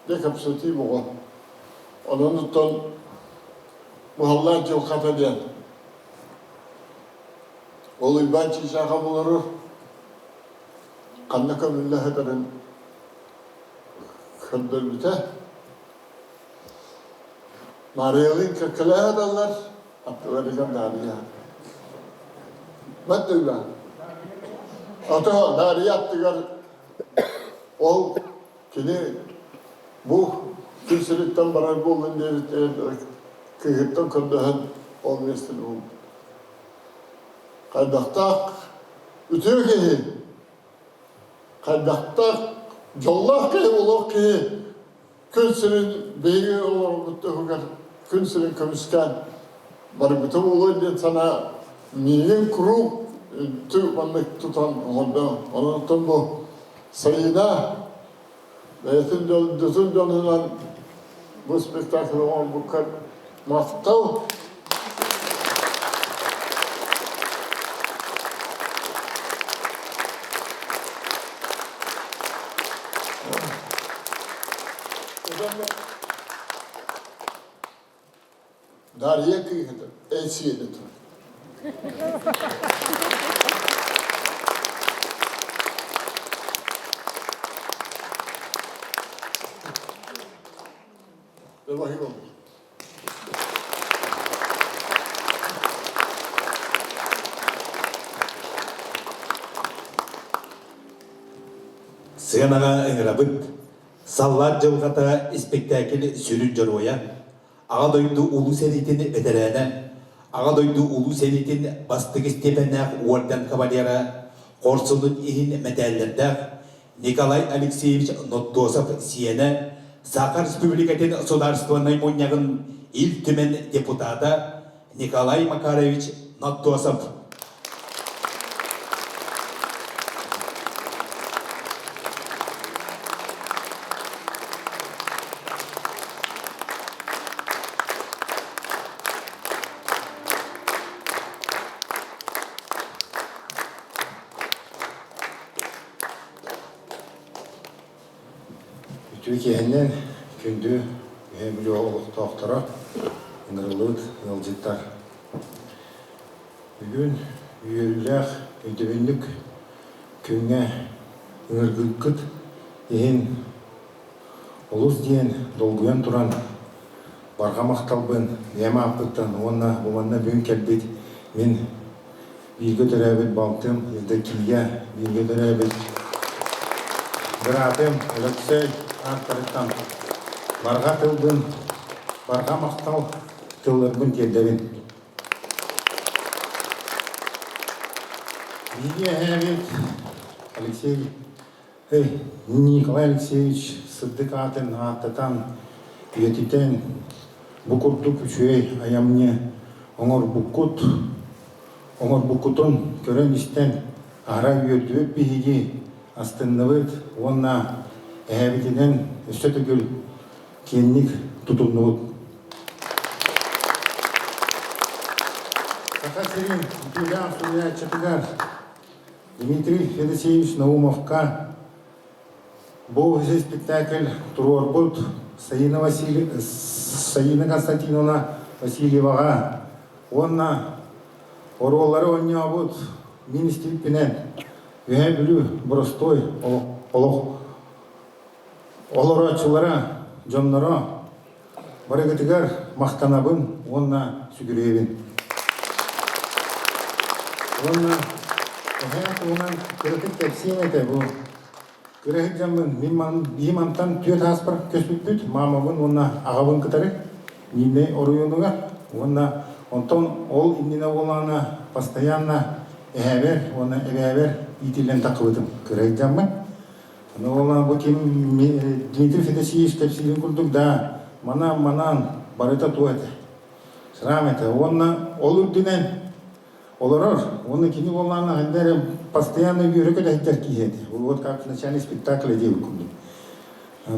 дьэ кэпсэтии боҕо. Онон оттон Муһаллаах дьылҕата диэн ол Уйбаан Чыычаахап олорор ханна көмүллэ сытарын көрдөрбүтэ. Маарыйалыын кэккэлэһэ сыталлар, аттыларыгар Даарыйа. Бэрт Уйбаан. Ото Даарыйа аттыгар ол кини бу күн сириттэн барар буоллун диэбиттэрин кыыһыттан көрдөһөн ол миэстэни булбут. Хайдахтаах үтүө киһи, хайдахтаах дьоллоох киһи олох киһи Күн сирин биһиги олорбут туһугар күн сирин көмүскээн барбыта буолуо диэн санаа миигин куруук үнтү маннык тутан оҥордо. Онон бу Сайыына бэйэтин дьонун дьонунан бу спектакль оҥорбуккар махтал. Дарья кыыһыта Эсиэни турар. Давай, Иван. Сыанаҕа ыҥырабыт. Саллаат дьылҕата испэктээкил сүрүн дьоруойа, Аҕа дойду Улуу сэриитин бэтэрээнэ, Аҕа дойду Улуу сэриитин бастакы степеннээх уордьан кавалера, хорсунун иһин мэтээллэрдээх Николай Алексеевич Ноттосов сиэнэ, Саха Республикатын Судаарыстыбаннай Мунньаҕын Ил Түмэн депутата Николай Макарович Ноттосов. Үтүө киэһэннэн күндү Үһээ Бүлүү олохтоохторо, ыҥырыллыбыт ыалдьыттар. Бүгүн үөрүүлээх өйдөбүнньүк күҥҥэ ыҥыргыккыт иһин олус диэн долгуйан туран барҕа махталбын бэйэм ааппыттан уонна бу манна бүгүн кэлбит мин бииргэ төрөөбүт балтым Евдокия, бииргэ төрөөбүт быраатым Өлөксөй ааттарыттан барҕа тылбын, барҕа махтал тылларбын тиэрдэбин. Биһиги эһээбит Алексей эй, Николай Алексеевич сырдык аатын ааттатан, үйэтитэн, бу курдук үчүгэй айамньы оҥорбуккут, оҥорбуккутун көрөн-истэн аһара үөрдүбүт биһиги астынныбыт уонна эһээбитинэн өссө төгүл киэҥник тутуннубут. Саха сирин үтүөлээх суруйааччытыгар Дмитрий Федосеевич Наумовка бу спектакль туруорбут Саина, Василий... Саина Константиновна Васильеваҕа уонна оруоллары оонньообут мин истибиппинэн Үһээ Бүлүү боростуой олох олорооччулара, дьонноро барыгытыгар махтанабын уонна сүгүрүйэбин. Уонна эһээ туһунан кыратык кэпсиэм этэ бу. Кыра дьаммын мин биһи мантан түөрт ааспар көспүппүт маамабын уонна аҕабын кытары Миирнэй оройуонугар уонна онтон ол иннинэ буоллаҕына постоянно эһээбэр уонна эбээбэр иитиллэн таххыбытым кыра дьаммын. Ону бу ким Дмитрий Федосеевич кэпсиирин курдук да манан манан барыта туох этэ. Сыраам этэ. Уонна ол үрдүнэн олорор. Уонна кини буоллаҕына ханна эрэ постоянно үөрэ көтө киһи этэ. Вот как в начале спектакля диэбит курдук.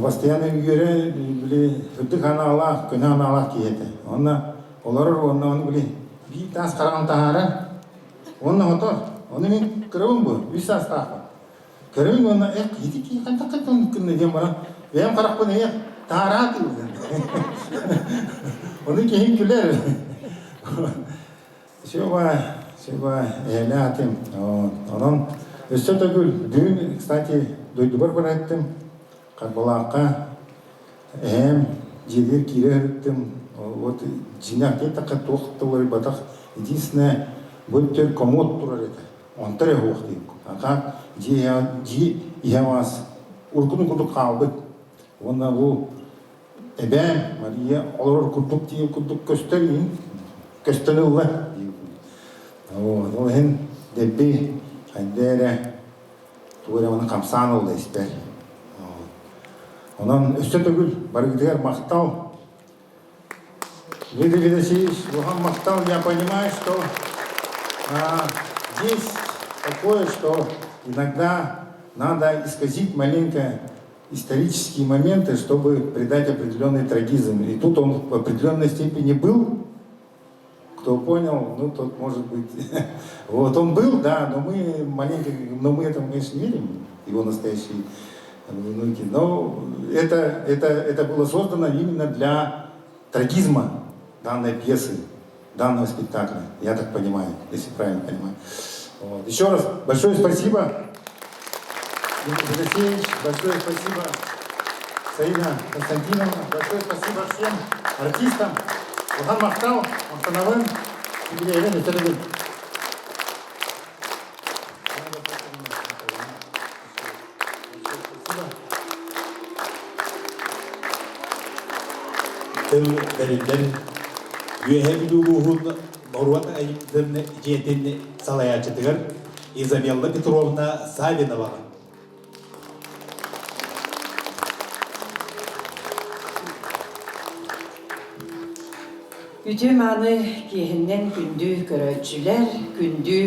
Постоянно үөрэ били үрдүк анаалаах, көнө анаалаах киһи этэ. Уонна олорор уонна ону били биир таас хараҕын таһаарар. Уонна хотор. Ону мин кырабын бу, үс саастаахпын. Көрөбүн уонна эх ити киһи хайдах хайдах гынна диэн баран бэйэм харахпын эйэх таараат Ону киһим күлэр. Сева, Сева, эһэлээтим. Онон өссө төгүл бүгүн, кстати, дойдубар бараттым. Харбалаахха эһээм дьиэтигэр киирэ сырыттым. Вот дьиҥнээх диэтэххэ туох да уларыйбатах. Единственное, бу өттүгэр комод турар этэ. Онто эрэ суох диэн. Аха дьиэ дьиэ иһэ маас уруккутун курдук хаалбыт. Уонна бу эбээм Мария олорор курдук диэн курдук көстөр иһин көстөн ылла. Вот, ол иһин дэлби хайда эрэ тугу эрэ оны хамсаан ылла испэр. Онон өссө төгүл барыгытыгар махтал. Дмитрий Федосеевич, Лухан махтал, я понимаю, что есть такое, что иногда надо исказить маленько исторические моменты, чтобы придать определенный трагизм. И тут он в определенной степени был, кто понял, ну тот может быть. Вот он был, да, но мы маленько, но мы этому, конечно, не верим, его настоящие внуки. Но это, это, это было создано именно для трагизма данной пьесы, данного спектакля, я так понимаю, если правильно понимаю. Вот. Еще раз большое спасибо, Дмитрий Алексеевич, большое спасибо, Саина Константиновна, большое спасибо всем артистам. Улахан махтал, махтанабын, Сибириэбин өтөрөбүн. Тыл бэриллэр Үөһээ Бүлүү улууһун норуот айымньытын дьиэтин салайааччытыгар Изабелла Петровна Савиноваҕа. Үтүө-мааны киэһэннэн күндү көрөөччүлэр, күндү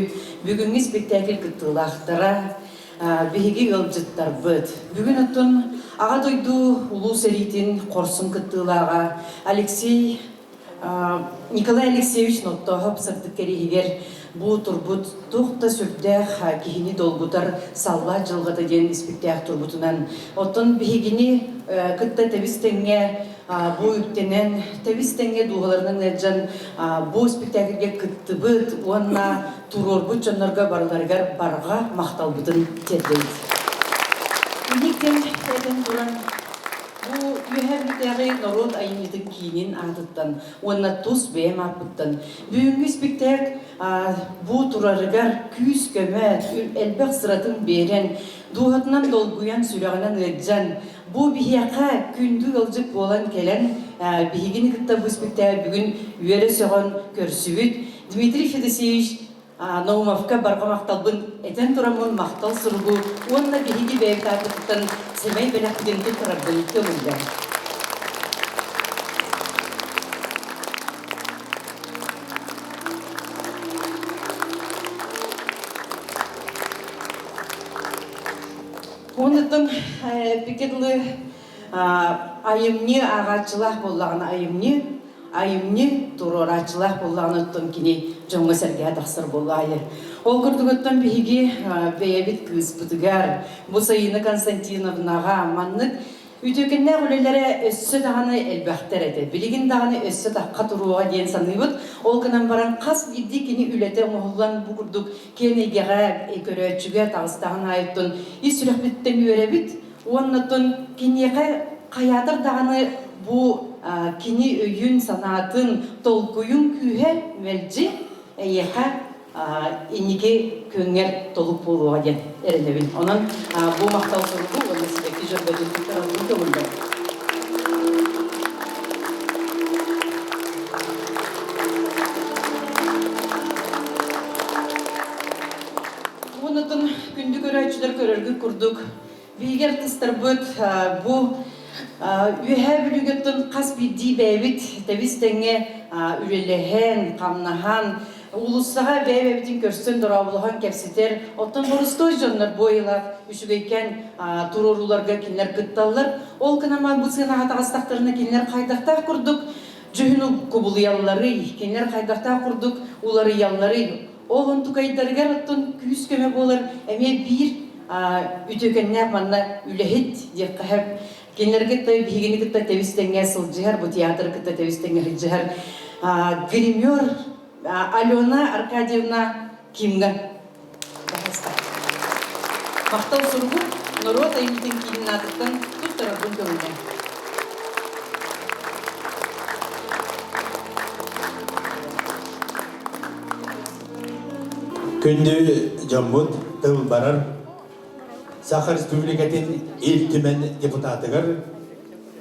бүгүҥҥү спектакль кыттыылаахтара, биһиги ыалдьыттарбыт. Бүгүн оттон Аҕа дойду Улуу сэриитин хорсун кыттыылааҕа Алексей Николай Алексеевич Ноттооһоп сырдык кэриэһигэр бу турбут туох да сүрдээх киһини долгутар саллаат дьылҕата диэн испиктээх турбутунан оттон биһигини кытта тэбис-тэҥҥэ бу үктэнэн тэбис-тэҥҥэ дууһаларынан ыалдьан бу спектакльгэ кыттыбыт уонна туруорбут дьоннорго барыларыгар барҕа махталбытын тиэрдэбит. Инниктэн этэн туран Бу Үөһээ Бүлүүтээҕи норуот айымньытын киинин аатыттан уонна тус бэйэм ааппыттан бүгүҥҥү испиктээк бу турарыгар күүс-көмө, элбэх сыратын биэрэн, дууһатынан долгуйан, сүрэҕинэн ыалдьан, бу биһиэхэ күндү ыалдьыт буолан кэлэн, биһигини кытта бу испиктээк бүгүн үөрэ сөҕөн көрсүбүт Дмитрий Федосеевич Наумовка барҕа махталбын этэн тураммын махтал суругу уонна биһиги бэйэбит ааппытыттан сэмэй бэлэхпитин туттарарбын көҥүллээн. Оннуттан эппиккэ дылы айымньы ааҕааччылаах буоллаҕына айымньы айымньы туруорааччылаах буоллаҕына оттон кини дьоҥҥо-сэргэҕэ тахсар буоллаайы. Ол курдук оттон биһиги бэйэбит кыыспытыгар бу Сайыына Константиновнаҕа маннык үтүөкэннээх үлэлэрэ өссө даҕаны элбэхтэр этэ. Билигин даҕаны өссө тахха туруоҕа диэн саныыбыт. Ол гынан баран хас биирдии кини үлэтэ оҥоһуллан бу курдук киэн эйгэҕэ көрөөччүгэ таҕыстаҕын аайыттан ис сүрэхпититтэн үөрэбит. Уонна оттон киниэхэ хайаатар даҕаны бу кини өйүн-санаатын, толкуйун күүһэ мэлдьи эйиэхэ инники күөҥҥэр толук буолуоҕа диэн эрэнэбин. Онон бу махтал суругу уонна сибэкки дьөрбөтүн туттарарбын көҥүллээх. Уонна күндү көрөөччүлэр көрөргүт курдук Биһиги артыыстарбыт бу Үөһээ Бүлүүгэттэн хас биирдии бэйэбит тэбис-тэҥҥэ үлэлэһэн, хамнаһан, уулуссаҕа бэйэ-бэйэбитин көрсөн, дорооболоһон кэпсэтэр, оттон боростуой дьоннор бу айылаах үчүгэйкээн туруорууларга кинилэр кытталлар. Ол гынан бу сыанаҕа таҕыстахтарына кинилэр хайдахтаах курдук дьүһүн кубулуйалларый, кинилэр хайдахтаах курдук уларыйалларый, Ол онтукайдарыгар оттон күүс-көмө буолар эмиэ биир үтүөкэннээх манна үлэһит диэххэ сөп. Кинилэргэ кытта биһигини кытта тэбис-тэҥҥэ сылдьыһар, бу театры кытта тэбис-тэҥҥэ сылдьыһар гример Алена Аркадьевна Кимҥа баһаста. Махтал суругу норуот айымньытын киинин аатыттан туттарарбын көҥүллээн. Күндү дьоммут тыл барар Саха Республикатын Ил Түмэн депутатыгар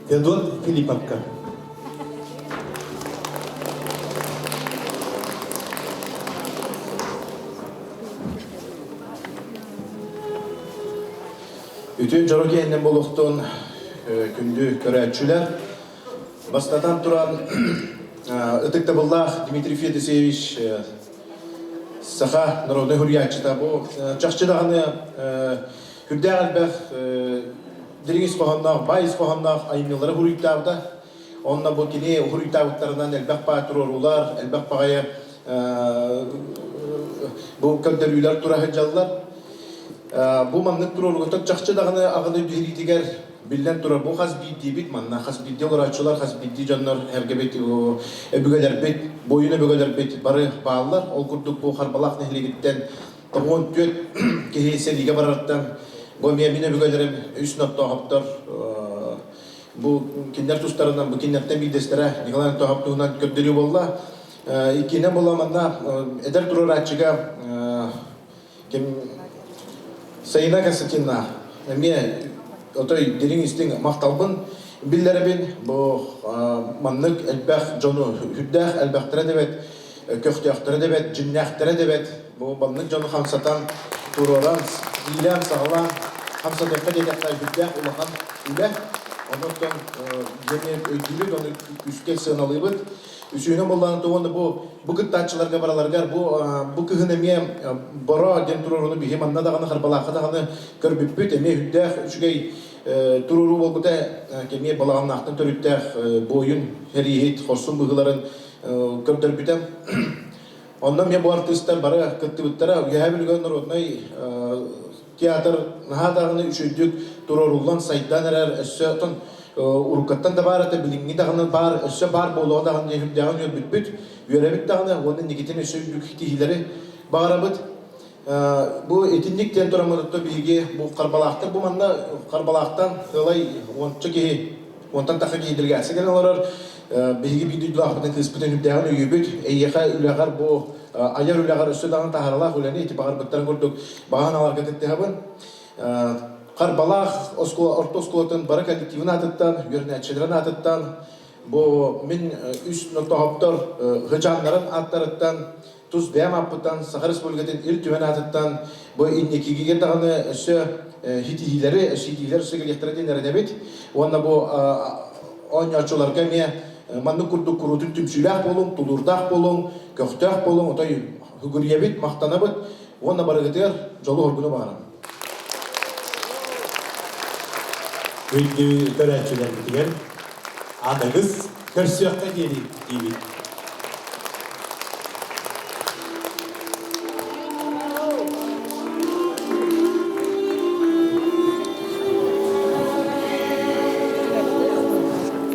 Федот Филипповка. Үтүө дьоро киэннэн болуохтун күндү көрөөччүлэр. Бастатан туран, ытыктабыллаах Дмитрий Федосеевич саха народнай суруйааччыта бу чахчы даҕаны үрдээх элбэх дириҥ ис хоһоонноох, баай ис хоһоонноох айымньылары суруйтаабыта. Онно бу кини суруйтаабыттарынан элбэх баай туруоруулар, элбэх баҕайы бу көрдөрүүлэр тура сылдьаллар. Бу маннык туруорууга чахчы даҕаны аҕаны биһириитигэр Биллэн турар, бу хас биирдиибит манна, хас биирдии олорооччулар, хас биирдии дьоннор эргэбит, өбүгэлэрбит, буойун өбүгэлэрбит бары бааллар. Ол курдук бу Харбалаах нэһилиэгиттэн 94 киһи сэриигэ барарыттан бу эмиэ мин өбүгэлэрим үс Ноттоохоптор бу кинилэр тустарынан, бу кинилэртэн биирдэстэрэ Николай Ноттоохоп туһунан көрдөрүү буолла. Иккиһинэн буолла манна эдэр туруорааччыга Ким Саина Константиновна эмиэ отой дириҥ истиҥ махталбын. биллэрэбин. Бу маннык элбэх дьону үрдээх элбэхтэрэ дэбэт, көхтөөхтөрө дэбэт, дьиҥнээхтэрэ дэбэт. Бу маннык дьону хамсатан, туруоран, иилээн-саҕалаан хамсатыахха диэтэххэ үрдээх улахан үлэ. Онон дьэни өйдүүбүт, ону күүскэ сыаналыыбыт. Үсүһүнэн буоллаҕына уонна бу бу кыттааччыларга бараларыгар бу бу кыһын эмиэ Боро диэн туруорууну биһи манна даҕаны Харбалаахха даҕаны көрбүппүт. Эмиэ үрдээх үчүгэй туруоруу буолбута. Эмиэ балаҕаннаахтан төрүттээх буойун сэрииһит хорсун быһыыларын көрдөрбүтэ. Онно эмиэ бу артыыстар бары кыттыбыттара. Үөһээ Бүлүүгэ народнай театр наһаа даҕаны үчүгэйдик туруоруллан сайдан эрэр өссө оттон уруккаттан да баар этэ билиҥҥи даҕаны баар өссө баар буолуоҕа даҕаны диэн үрдээҕин үөрбүппүт үөрэбит даҕаны уонна инникитин өссө үрдүк ситиһиилэри баҕарабыт бу итинник диэн тураммыт биһиги бу Харбалаахтар бу манна Харбалаахтан сыалай уонча киһи уонтан тахса киһи делегация кэлэн олорор биһиги биир дойдулаахпытын кыыспытын үрдээҕин өйүүбүт эйиэхэ үлэҕэр бу айар үлэҕэр өссө даҕаны таһааралаах үлэни ити баҕарбыттарын курдук баҕа санааларга кыттыһабын. Харбалаах оскуола орто оскуолатын бары коллективын аатыттан, үөрэнээччилэрин аатыттан, бу мин үс нотоһоптор хычааннарын ааттарыттан, тус бэйэм ааппыттан, Саха Республикатын Ил Түмэн аатыттан бу инникигигэ даҕаны өссө ситиһиилэри, ситиһиилэр өссө кэлиэхтэрэ диэн эрэнэбит. Уонна бу оонньооччуларга эмиэ маннык курдук куруутун түмсүүлээх буолуҥ, тулуурдаах буолуҥ, көхтөөх буолуҥ, отой үгүрүйэбит, махтанабыт уонна барыгытыгар дьолу-соргуну баҕарабын. Күндү көрөөччүлэрбитигэр аныгыс көрсүөххэ диэри диибит.